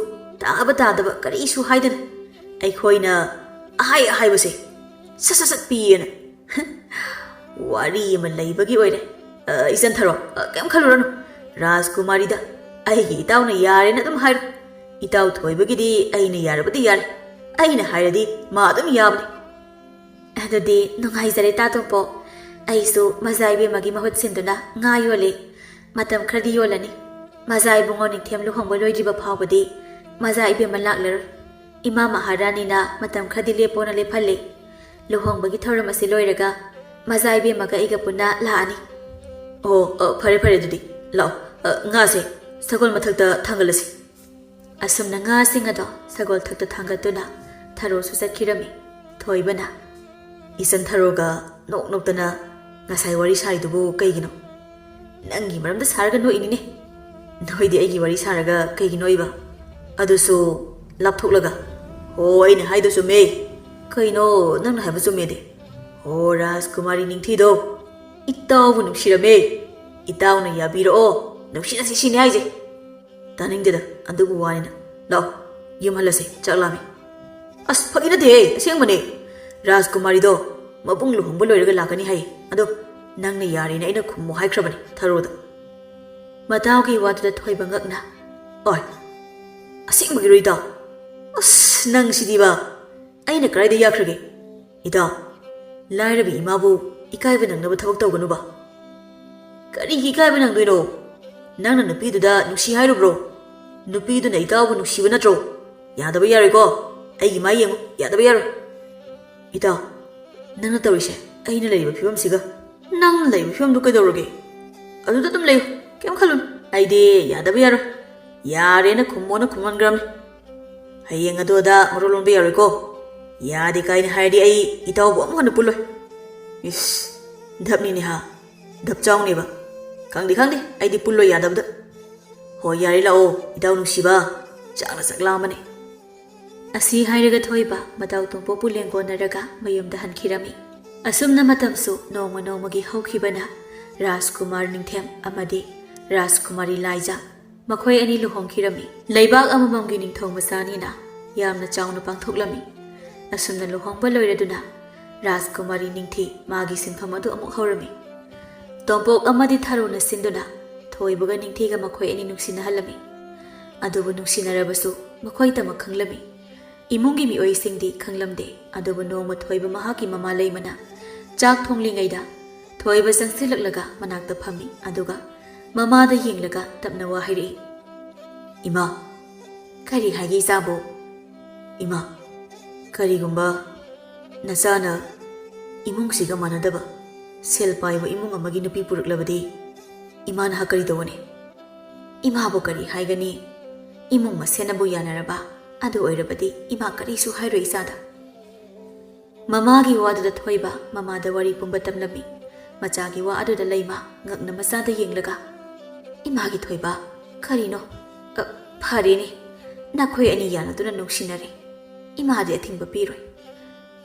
ꯇꯥꯕ ꯇꯥꯗꯕ ꯀꯔꯤꯁꯨ ꯍꯥꯏꯗꯅ ꯑꯩꯈꯣꯏꯅ ꯑꯍꯥꯏ ꯑꯍꯥꯏꯕꯁꯦ ꯁꯠ ꯁꯠ ꯁꯠ ꯄꯤꯌꯦꯅ꯫" "ꯋꯥꯔꯤ ꯑꯃ ꯂꯩꯕꯒꯤ ꯑꯣꯏꯔꯦ꯫ ꯑ, ꯏꯆꯟ ꯊꯔꯣ, ꯑ, ꯀꯩꯝ ꯈꯜꯂꯨꯔꯅꯨ꯫ ꯔꯥꯖꯀꯨꯃꯥꯔꯤꯗ ꯑꯩꯒꯤ ꯏꯇꯥꯎꯅ ꯌꯥꯔꯦꯅ ꯑꯗꯨꯝ ꯍꯥꯏꯔꯣ꯫ ꯏꯇꯥꯎ ꯊꯣꯏꯕꯒꯤꯗꯤ ꯑꯩꯅ ꯌꯥꯔꯕꯗꯤ ꯌꯥꯔꯦ꯫ ꯑꯩꯅ ꯍꯥꯏꯔꯗꯤ ꯃꯥ ꯑꯗꯨꯝ ꯌꯥꯕꯅꯤ꯫" "ꯑꯗꯨꯗꯤ ꯅꯨꯡꯉꯥꯏꯖꯔꯦ ꯇꯥ ꯇꯣꯝꯄꯣꯛ꯫ ꯑꯩꯁꯨ ꯃꯖꯥ ꯏꯕꯦꯝꯃꯒꯤ ꯃꯍꯨꯠ ꯁꯤꯟꯗꯨꯅ ꯉꯥ ꯌꯣꯜꯂꯤ꯫ ꯃꯇꯝ ꯈꯔꯗꯤ ꯌꯣꯜꯂꯅꯤ꯫ ꯃꯖꯥ ꯏꯕꯨꯡꯉꯣ ꯅꯤꯡꯊꯦꯝ ꯂꯨꯍꯣꯡꯕ ꯂꯣꯏꯗ꯭ꯔꯤꯕ ꯐꯥꯎꯕꯗꯤ ꯃꯖꯥ ꯏꯕꯦꯝꯃ ꯂꯥꯛꯂꯔꯣꯏ꯫ ꯏꯃꯥ ꯃꯍꯥꯔꯥꯅꯤꯅ ꯃꯇꯝ ꯈꯔꯗꯤ ꯂꯦꯞꯄꯣꯅ ꯂꯦꯞꯍꯜꯂꯤ꯫ ꯂꯨꯍꯣꯡꯕꯒꯤ ꯊꯧꯔꯝ ꯑꯁꯤ ꯂꯣꯏꯔꯒ ꯃꯆꯥ ꯏꯕꯦꯝꯃꯒ ꯑꯩꯒ ꯄꯨꯟꯅ ꯂꯥꯛꯑꯅꯤ꯫ ꯑꯣ, ꯑ, ꯐꯔꯦ, ꯐꯔꯦ, ꯑꯗꯨꯗꯤ ꯂꯥꯛꯑꯣ꯫ ꯑ, ꯉꯥꯁꯦ ꯁꯒꯣꯜ ꯃꯊꯛꯇ ꯊꯥꯡꯒꯠꯂꯁꯤ꯫ ꯑꯁꯨꯝꯅ ꯉꯥꯁꯤꯡ ꯑꯗꯣ ꯁꯒꯣꯜ ꯊꯛꯇ ꯊꯥꯡꯒꯠꯇꯨꯅ ꯊꯔꯣꯁꯨ ꯆꯠꯈꯤꯔꯝꯃꯤ꯫ ꯊꯣꯏꯕꯅ, "ꯏꯆꯟ ꯊꯔꯣꯒ ꯅꯣꯛ ꯅꯣꯛꯇꯅ ꯉꯁꯥꯏ ꯋꯥꯔꯤ ꯁꯥꯔꯤꯗꯨꯕꯨ ꯀꯩꯒꯤꯅꯣ? ꯅꯪꯒꯤ ꯃꯔꯝꯗ ꯁꯥꯔꯒ ꯅꯣꯛꯏꯅꯤꯅꯦ꯫ ꯅꯣꯏꯗꯤ ꯑꯩꯒꯤ ꯋꯥꯔꯤ ꯁꯥꯔꯒ ꯀꯩꯒꯤ ꯅꯣꯛꯏꯕ? ꯑꯗꯨꯁꯨ ꯂꯥꯞꯊꯣꯛꯂꯒ?" "ꯍꯣ, ꯑꯩꯅ ꯍꯥꯏꯗꯣ ꯆꯨꯝꯃꯦ꯫ ꯀꯩꯅꯣ ꯅꯪꯅ ꯍꯥꯏꯕ ꯆꯨꯝꯃꯦꯗꯤ?" "ꯍꯣ, ꯔꯥꯖꯀꯨꯃꯥꯔꯤ ꯅꯤꯡꯊꯤꯗꯣ ꯏꯇꯥꯎꯕꯨ ꯅꯨꯡꯁꯤꯔꯝꯃꯦ꯫ ꯏꯇꯥꯎꯅ ꯌꯥꯕꯤꯔꯛꯑꯣ, ꯅꯨꯡꯁꯤꯅꯁꯤ ꯁꯤꯅꯤ ꯍꯥꯏꯁꯦ꯫" "ꯇꯥꯅꯤꯡꯗꯦꯗ ꯑꯗꯨꯕꯨ ꯋꯥꯅꯤꯅ꯫ ꯂꯥꯛꯑꯣ, ꯌꯨꯝ ꯍꯜꯂꯁꯦ, ꯆꯥꯛ ꯂꯥꯝꯃꯦ꯫" "ꯑꯁ, ꯐꯥꯒꯤ ꯅꯠꯇꯦꯍꯦ, ꯑꯁꯦꯡꯕꯅꯦ꯫ ꯔꯥꯖꯀꯨꯃꯥꯔꯤꯗꯣ ꯃꯕꯨꯡ ꯂꯨꯍꯣꯡꯕ ꯂꯣꯏꯔꯒ ꯂꯥꯛꯀꯅꯤ ꯍꯥꯏꯌꯦ꯫ ꯑꯗꯣ ꯅꯪꯅ ꯌꯥꯔꯦꯅ ꯑꯩꯅ ꯈꯨꯝꯃꯣ ꯍꯥꯏꯈ꯭ꯔꯕꯅꯦ ꯊꯔꯣꯗ꯫" ꯃꯇꯥꯎꯒꯤ ꯋꯥꯗꯨꯗ ꯊꯣꯏꯕ ꯉꯛꯅ, "ꯑꯣꯏ, ꯑꯁꯦꯡꯕꯒꯤꯔꯣ ꯏꯇꯥꯎ? ꯑꯁ, ꯅꯪꯁꯤꯗꯤꯕ꯫ ꯑꯩꯅ ꯀꯗꯥꯏꯗ ꯌꯥꯈ꯭ꯔꯒꯦ? ꯏꯇꯥꯎ, ꯂꯥꯏꯔꯕꯤ ꯏꯃꯥꯕꯨ ꯏꯀꯥꯏꯕ ꯅꯪꯅꯕ ꯊꯕꯛ ꯇꯧꯒꯅꯨꯕ꯫" "ꯀꯔꯤꯒꯤ ꯏꯀꯥꯏꯕ ꯅꯪꯗꯣꯏꯅꯣ? ꯅꯪꯅ ꯅꯨꯄꯤꯗꯨꯗ ꯅꯨꯡꯁꯤ ꯍꯥꯏꯔꯨꯕ꯭ꯔꯣ? ꯅꯨꯄꯤꯗꯨꯅ ꯏꯇꯥꯎꯕꯨ ꯅꯨꯡꯁꯤꯕ ꯅꯠꯇ꯭ꯔꯣ? ꯌꯥꯗꯕ ꯌꯥꯔꯣꯏꯀꯣ꯫ ꯑꯩꯒꯤ ꯃꯥꯏ ꯌꯦꯡꯉꯨ, ꯌꯥꯗꯕ ꯌꯥꯔꯣꯏ꯫" "ꯏꯇꯥꯎ, ꯅꯪꯅ ꯇꯧꯔꯤꯁꯦ ꯑꯩꯅ ꯂꯩꯔꯤꯕ ꯐꯤꯕꯝꯁꯤꯒ?" "ꯅꯪꯅ ꯂꯩꯔꯤꯕ ꯐꯤꯕꯝꯗꯨ ꯀꯩꯗꯧꯔꯒꯦ? ꯑꯗꯨꯗ ꯑꯗꯨꯝ ꯂꯩꯌꯨ, ꯀꯩꯝ ꯈꯜꯂꯨꯅꯨ꯫ ꯑꯩꯗꯤ ꯌꯥꯗꯕ ꯌꯥꯔꯣꯏ꯫ ꯌꯥꯔꯦꯅ ꯈꯨꯝꯃꯣꯅ ꯈꯨꯝꯍꯟꯈ꯭ꯔꯕꯅꯤ꯫ ꯍꯌꯦꯡ ꯑꯗꯨ ꯑꯗꯥ ꯃꯔꯣꯜ ꯂꯣꯟꯕ ꯌꯥꯔꯣꯏꯀꯣ꯫ ꯌꯥꯗꯦ ꯀꯥꯏꯅ ꯍꯥꯏꯔꯗꯤ ꯑꯩ ꯏꯇꯥꯎꯕꯨ ꯑꯃꯨꯛ ꯍꯟꯅ ꯄꯨꯜꯂꯣꯏ꯫" "ꯏꯁ, ꯙꯞꯅꯤꯅꯦ ꯍꯥ, ꯙꯞ ꯆꯥꯎꯅꯦꯕ꯫ ꯈꯪꯗꯦ, ꯈꯪꯗꯦ, ꯑꯩꯗꯤ ꯄꯨꯜꯂꯣꯏ ꯌꯥꯗꯕꯗ꯫ ꯍꯣꯏ, ꯌꯥꯔꯦ, ꯂꯥꯛꯑꯣ, ꯏꯇꯥꯎ ꯅꯨꯡꯁꯤꯕ, ꯆꯥꯛꯅ ꯆꯥꯛ ꯂꯥꯝꯕꯅꯦ꯫" ꯑꯁꯤ ꯍꯥꯏꯔꯒ ꯊꯣꯏꯕ ꯃꯇꯥꯎ ꯇꯣꯝꯄꯣꯛꯄꯨ ꯂꯦꯡꯒꯣꯟꯅꯔꯒ ꯃꯌꯨꯝꯗ ꯍꯟꯈꯤꯔꯝꯃꯤ꯫ ꯑꯁꯨꯝꯅ ꯃꯇꯝꯁꯨ ꯅꯣꯡꯃ ꯅꯣꯡꯃꯒꯤ ꯍꯧꯈꯤꯕꯅ ꯔꯥꯖꯀꯨꯃꯥꯔ ꯅꯤꯡꯊꯦꯝ ꯑꯃꯗꯤ ꯔꯥꯖꯀꯨꯃꯥꯔꯤ ꯂꯥꯏꯖꯥ ꯃꯈꯣꯏ ꯑꯅꯤ ꯂꯨꯍꯣꯡꯈꯤꯔꯝꯃꯤ꯫ ꯂꯩꯕꯥꯛ ꯑꯃꯃꯝꯒꯤ ꯅꯤꯡꯊꯧ ꯃꯆꯥꯅꯤꯅ ꯌꯥꯝꯅ ꯆꯥꯎꯅ ꯄꯥꯡꯊꯣꯛꯂꯝꯃꯤ꯫ ꯑꯁꯨꯝꯅ ꯂꯨꯍꯣꯡꯕ ꯂꯣꯏꯔꯗꯨꯅ ꯔꯥꯖꯀꯨꯃꯥꯔꯤ ꯅꯤꯡꯊꯤ ꯃꯥꯒꯤ ꯁꯤꯟꯐꯝ ꯑꯗꯨ ꯑꯃꯨꯛ ꯍꯧꯔꯝꯃꯤ꯫ ꯇꯣꯝꯄꯣꯛ ꯑꯃꯗꯤ ꯊꯔꯣꯅ ꯁꯤꯟꯗꯨꯅ ꯊꯣꯏꯕꯒ ꯅꯤꯡꯊꯤꯒ ꯃꯈꯣꯏ ꯑꯅꯤ ꯅꯨꯡꯁꯤꯅꯍꯜꯂꯝꯃꯤ꯫ ꯑꯗꯨꯕꯨ ꯅꯨꯡꯁꯤꯅꯔꯕꯁꯨ ꯃꯈꯣꯏꯇꯃꯛ ꯈꯪꯂꯝꯃꯤ꯫ ꯏꯃꯨꯡꯒꯤ ꯃꯤꯑꯣꯏꯁꯤꯡꯗꯤ ꯈꯪꯂꯝꯗꯦ꯫ ꯑꯗꯨꯕꯨ ꯅꯣꯡꯃ ꯊꯣꯏꯕ ꯃꯍꯥꯛꯀꯤ ꯃꯃꯥ ꯂꯩꯃꯅ ꯆꯥꯛ ꯊꯣꯡꯂꯤꯉꯩꯗ ꯊꯣꯏꯕ ꯆꯪꯁꯤꯜꯂꯛꯂꯒ ꯃꯅꯥꯛꯇ ꯐꯝꯃꯤ꯫ ꯑꯗꯨꯒ ꯃꯃꯥꯗ ꯌꯦꯡꯂꯒ ꯇꯞꯅ ꯋꯥ ꯍꯥꯏꯔꯛꯏ, "ꯏꯃꯥ, ꯀꯔꯤ ꯍꯥꯏꯒꯦ ꯏꯆꯥꯕꯨ?" "ꯏꯃꯥ, ꯀꯔꯤꯒꯨꯝꯕ ꯅꯆꯥꯅ ꯏꯃꯨꯡꯁꯤꯒ ꯃꯥꯟꯅꯗꯕ ꯁꯦꯜ ꯄꯥꯏꯕ ꯏꯃꯨꯡ ꯑꯃꯒꯤ ꯅꯨꯄꯤ ꯄꯨꯔꯛꯂꯕꯗꯤ ꯏꯃꯥꯅ ꯀꯔꯤ ꯇꯧꯒꯅꯤ? ꯏꯃꯥꯕꯨ ꯀꯔꯤ ꯍꯥꯏꯒꯅꯤ? ꯏꯃꯨꯡ ꯃꯁꯦꯟꯅꯕꯨ ꯌꯥꯅꯔꯕ ꯑꯗꯨ ꯑꯣꯏꯔꯕꯗꯤ ꯏꯃꯥ ꯀꯔꯤꯁꯨ ꯍꯥꯏꯔꯣꯏ ꯏꯆꯥꯗ꯫ ꯃꯃꯥꯒꯤ ꯋꯥꯗꯨꯗ ꯊꯣꯏꯕ ꯃꯃꯥꯗ ꯋꯥꯔꯤ ꯄꯨꯝꯕ ꯇꯝꯂꯝꯃꯤ꯫ ꯃꯆꯥꯒꯤ ꯋꯥ ꯑꯗꯨꯗ ꯂꯩꯃ ꯉꯛꯅ ꯃꯆꯥꯗ ꯌꯦꯡꯂꯒ, "ꯏꯃꯥꯒꯤ ꯊꯣꯏꯕ, ꯀꯔꯤꯅꯣ? ꯑ, ꯐꯔꯦꯅꯦ, ꯅꯈꯣꯏ ꯑꯅꯤ ꯌꯥꯅꯗꯨꯅ ꯅꯨꯡꯁꯤꯅꯔꯦ꯫ ꯏꯃꯥꯗꯤ ꯑꯊꯤꯡꯕ ꯄꯤꯔꯣꯏ꯫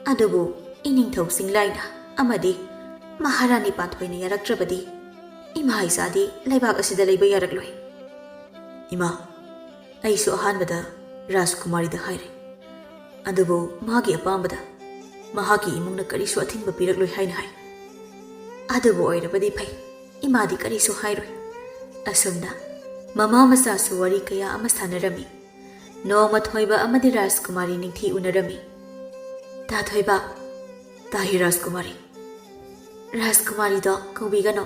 ꯑꯗꯨꯕꯨ ꯏꯅꯤꯡꯊꯧ ꯆꯤꯡꯂꯥꯏꯅ ꯑꯃꯗꯤ ꯃꯍꯥꯔꯥꯅꯤ ꯄꯥꯟꯊꯣꯏꯅ ꯌꯥꯔꯛꯇ꯭ꯔꯕꯗꯤ ꯏꯃꯥ ꯏꯆꯥꯗꯤ ꯂꯩꯕꯥꯛ ꯑꯁꯤꯗ ꯂꯩꯕ ꯌꯥꯔꯛꯂꯣꯏ꯫ ꯏꯃꯥ, ꯑꯩꯁꯨ ꯑꯍꯥꯟꯕꯗ ꯔꯥꯖꯀꯨꯃꯥꯔꯤꯗ ꯍꯥꯏꯔꯦ꯫ ꯑꯗꯨꯕꯨ ꯃꯥꯒꯤ ꯑꯄꯥꯝꯕꯗ ꯃꯍꯥꯛꯀꯤ ꯏꯃꯨꯡꯅ ꯀꯔꯤꯁꯨ ꯑꯊꯤꯡꯕ ꯄꯤꯔꯛꯂꯣꯏ ꯍꯥꯏꯅ ꯍꯥꯏ꯫ ꯑꯗꯨꯕꯨ ꯑꯣꯏꯔꯕꯗꯤ ꯐꯩ, ꯏꯃꯥꯗꯤ ꯀꯔꯤꯁꯨ ꯍꯥꯏꯔꯣꯏ꯫" ꯑꯁꯨꯝꯅ ꯃꯃꯥ ꯃꯆꯥꯁꯨ ꯋꯥꯔꯤ ꯀꯌꯥ ꯑꯃ ꯁꯥꯟꯅꯔꯝꯃꯤ꯫ ꯅꯣꯡꯃ ꯊꯣꯏꯕ ꯑꯃꯗꯤ ꯔꯥꯖꯀꯨꯃꯥꯔꯤ ꯅꯤꯡꯊꯤ ꯎꯅꯔꯝꯃꯤ꯫ "ꯇꯥ ꯊꯣꯏꯕ, ꯇꯥ ꯍꯤ ꯔꯥꯖꯀꯨꯃꯥꯔꯤ꯫" "ꯔꯥꯖꯀꯨꯃꯥꯔꯤꯗꯣ ꯀꯧꯕꯤꯒꯅꯣ,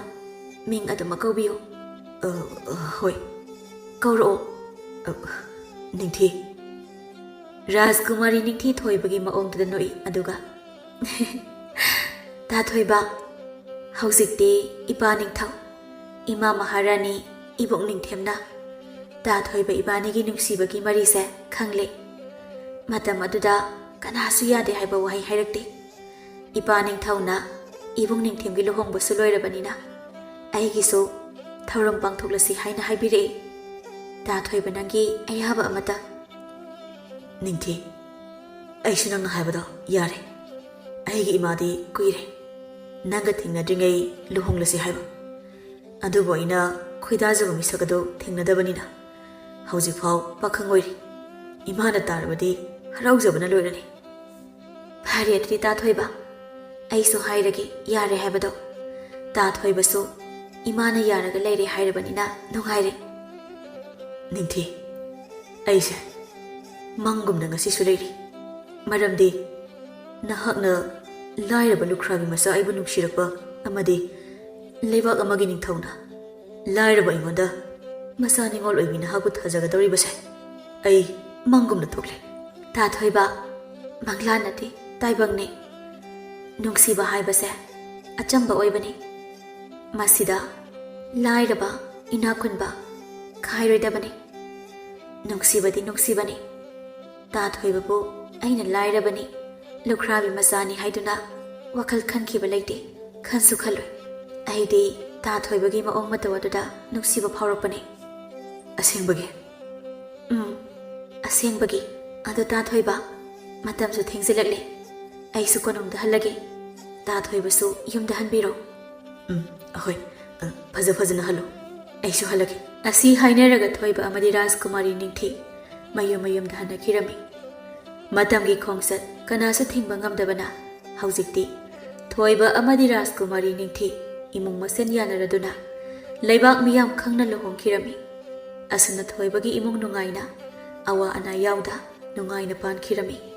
ꯃꯤꯡ ꯑꯗꯨꯃꯛ ꯀꯧꯕꯤꯌꯨ꯫" "ꯑ, ꯑ, ꯍꯣꯏ, ꯀꯧꯔꯛꯑꯣ꯫" "ꯑ, ꯅꯤꯡꯊꯤ꯫" ꯔꯥꯖꯀꯨꯃꯥꯔꯤ ꯅꯤꯡꯊꯤ ꯊꯣꯏꯕꯒꯤ ꯃꯑꯣꯡꯗꯨꯗ ꯅꯣꯛꯏ, ꯑꯗꯨꯒ, "ꯇꯥ ꯊꯣꯏꯕ, ꯍꯧꯖꯤꯛꯇꯤ ꯏꯄꯥ ꯅꯤꯡꯊꯧ, ꯏꯃꯥ ꯃꯍꯥꯔꯥꯅꯤ, ꯏꯕꯣꯛ ꯅꯤꯡꯊꯦꯝꯅ ꯇꯥ ꯊꯣꯏꯕ ꯏꯕꯥꯅꯤꯒꯤ ꯅꯨꯡꯁꯤꯕꯒꯤ ꯃꯔꯤꯁꯦ ꯈꯪꯂꯦ꯫ ꯃꯇꯝ ꯑꯗꯨꯗ ꯀꯅꯥꯁꯨ ꯌꯥꯗꯦ ꯍꯥꯏꯕ ꯋꯥꯍꯩ ꯍꯥꯏꯔꯛꯇꯦ꯫ ꯏꯄꯥ ꯅꯤꯡꯊꯧꯅ ꯏꯕꯨꯡ ꯅꯤꯡꯊꯦꯝꯒꯤ ꯂꯨꯍꯣꯡꯕꯁꯨ ꯂꯣꯏꯔꯕꯅꯤꯅ ꯑꯩꯒꯤꯁꯨ ꯊꯧꯔꯝ ꯄꯥꯡꯊꯣꯛꯂꯁꯤ ꯍꯥꯏꯅ ꯍꯥꯏꯕꯤꯔꯛꯏ꯫ ꯇꯥ ꯊꯣꯏꯕ, ꯅꯪꯒꯤ ꯑꯌꯥꯕ ꯑꯃꯇ꯫" "ꯅꯤꯡꯊꯤ, ꯑꯩꯁꯨ ꯅꯪꯅ ꯍꯥꯏꯕꯗꯣ ꯌꯥꯔꯦ꯫ ꯑꯩꯒꯤ ꯏꯃꯥꯗꯤ ꯀꯨꯏꯔꯦ ꯅꯪꯒ ꯊꯦꯡꯅꯗ꯭ꯔꯤꯉꯩ ꯂꯨꯍꯣꯡꯂꯁꯤ ꯍꯥꯏꯕ꯫ ꯑꯗꯨꯕꯨ ꯑꯩꯅ ꯈꯣꯏꯗꯥꯖꯕ ꯃꯤꯁꯛ ꯑꯗꯨ ꯊꯦꯡꯅꯗꯕꯅꯤꯅ ꯍꯧꯖꯤꯛꯐꯥꯎ ꯄꯥꯈꯪ ꯑꯣꯏꯔꯤ꯫ ꯏꯃꯥꯅ ꯇꯥꯔꯕꯗꯤ ꯍꯔꯥꯎꯖꯕꯅ ꯂꯣꯏꯔꯅꯤ꯫" "ꯐꯔꯦ ꯑꯗꯨꯗꯤ ꯇꯥ ꯊꯣꯏꯕ, ꯑꯩꯁꯨ ꯍꯥꯏꯔꯒꯦ ꯌꯥꯔꯦ ꯍꯥꯏꯕꯗꯣ꯫ ꯇꯥ ꯊꯣꯏꯕꯁꯨ ꯏꯃꯥꯅ ꯌꯥꯔꯒ ꯂꯩꯔꯦ ꯍꯥꯏꯔꯕꯅꯤꯅ ꯅꯨꯡꯉꯥꯏꯔꯦ꯫" "ꯅꯤꯡꯊꯤ, ꯑꯩꯁꯦ ꯃꯪꯒꯨꯝꯅ ꯉꯁꯤꯁꯨ ꯂꯩꯔꯤ꯫ ꯃꯔꯝꯗꯤ ꯅꯍꯥꯛꯅ ꯂꯥꯏꯔꯕ ꯂꯨꯈ꯭ꯔꯥꯕꯤ ꯃꯆꯥ ꯑꯩꯕꯨ ꯅꯨꯡꯁꯤꯔꯛꯄ ꯑꯃꯗꯤ ꯂꯩꯕꯥꯛ ꯑꯃꯒꯤ ꯅꯤꯡꯊꯧꯅ ꯂꯥꯏꯔꯕ ꯑꯩꯉꯣꯟꯗ ꯃꯆꯥ ꯅꯤꯉꯣꯜ ꯑꯣꯏꯕꯤ ꯅꯍꯥꯛꯄꯨ ꯊꯥꯖꯒꯗꯧꯔꯤꯕꯁꯦ ꯑꯩ ꯃꯪꯒꯨꯝꯅ ꯊꯣꯛꯂꯦ꯫" "ꯇꯥ ꯊꯣꯏꯕ, ꯃꯪꯂꯥꯟ ꯅꯠꯇꯦ, ꯇꯥꯏꯕꯪꯅꯦ꯫ ꯅꯨꯡꯁꯤꯕ ꯍꯥꯏꯕꯁꯦ ꯑꯆꯝꯕ ꯑꯣꯏꯕꯅꯤ꯫ ꯃꯁꯤꯗ ꯂꯥꯏꯔꯕ, ꯏꯅꯥꯛ ꯈꯨꯟꯕ ꯈꯥꯏꯔꯣꯏꯗꯕꯅꯤ꯫ ꯅꯨꯡꯁꯤꯕꯗꯤ ꯅꯨꯡꯁꯤꯕꯅꯤ꯫ ꯇꯥ ꯊꯣꯏꯕꯕꯨ ꯑꯩꯅ ꯂꯥꯏꯔꯕꯅꯤ, ꯂꯨꯈ꯭ꯔꯥꯕꯤ ꯃꯆꯥꯅꯤ ꯍꯥꯏꯗꯨꯅ ꯋꯥꯈꯜ ꯈꯟꯈꯤꯕ ꯂꯩꯇꯦ, ꯈꯟꯁꯨ ꯈꯜꯂꯣꯏ꯫ ꯑꯩꯗꯤ ꯇꯥ ꯊꯣꯏꯕꯒꯤ ꯃꯑꯣꯡ ꯃꯇꯧ ꯑꯗꯨꯗ ꯅꯨꯡꯁꯤꯕ ꯐꯥꯎꯔꯛꯄꯅꯤ꯫ ꯑꯁꯦꯡꯕꯒꯤ? ꯎꯝ, ꯑꯁꯦꯡꯕꯒꯤ꯫ ꯑꯗꯣ ꯇꯥ ꯊꯣꯏꯕ, ꯃꯇꯝꯁꯨ ꯊꯦꯡꯖꯤꯜꯂꯛꯂꯦ꯫ ꯑꯩꯁꯨ ꯀꯣꯅꯨꯡꯗ ꯍꯜꯂꯒꯦ꯫ ꯇꯥ ꯊꯣꯏꯕꯁꯨ ꯌꯨꯝꯗ ꯍꯟꯕꯤꯔꯣ꯫ ꯎꯝ, ꯑꯍꯣꯏ꯫ ꯑ, ꯐꯖ ꯐꯖꯅ ꯍꯜꯂꯣ꯫ ꯑꯩꯁꯨ ꯍꯜꯂꯒꯦ꯫ ꯑꯁꯤ ꯍꯥꯏꯅꯔꯒ ꯊꯣꯏꯕ ꯑꯃꯗꯤ ꯔꯥꯖꯀꯨꯃꯥꯔꯤ ꯅꯤꯡꯊꯤ ꯃꯌꯨꯝ ꯃꯌꯨꯝꯗ ꯍꯟꯅꯈꯤꯔꯝꯃꯤ꯫ ꯃꯇꯝꯒꯤ ꯈꯣꯡꯆꯠ ꯀꯅꯥꯁꯨ ꯊꯤꯡꯕ ꯉꯝꯗꯕꯅ ꯍꯧꯖꯤꯛꯇꯤ ꯊꯣꯏꯕ ꯑꯃꯗꯤ ꯔꯥꯖꯀꯨꯃꯥꯔꯤ ꯅꯤꯡꯊꯤ ꯏꯃꯨꯡ ꯃꯁꯦꯟ ꯌꯥꯅꯔꯗꯨꯅ ꯂꯩꯕꯥꯛ ꯃꯤꯌꯥꯝ ꯈꯪꯅ ꯂꯨꯍꯣꯡꯈꯤꯔꯝꯃꯤ꯫ ꯑꯁꯨꯝꯅ ꯊꯣꯏꯕꯒꯤ ꯏꯃꯨꯡ ꯅꯨꯡꯉꯥꯏꯅ, ꯑꯋꯥ ꯑꯅꯥ ꯌꯥꯎꯗ ꯅꯨꯡꯉꯥꯏꯅ ꯄꯥꯟꯈꯤꯔꯝꯃꯤ꯫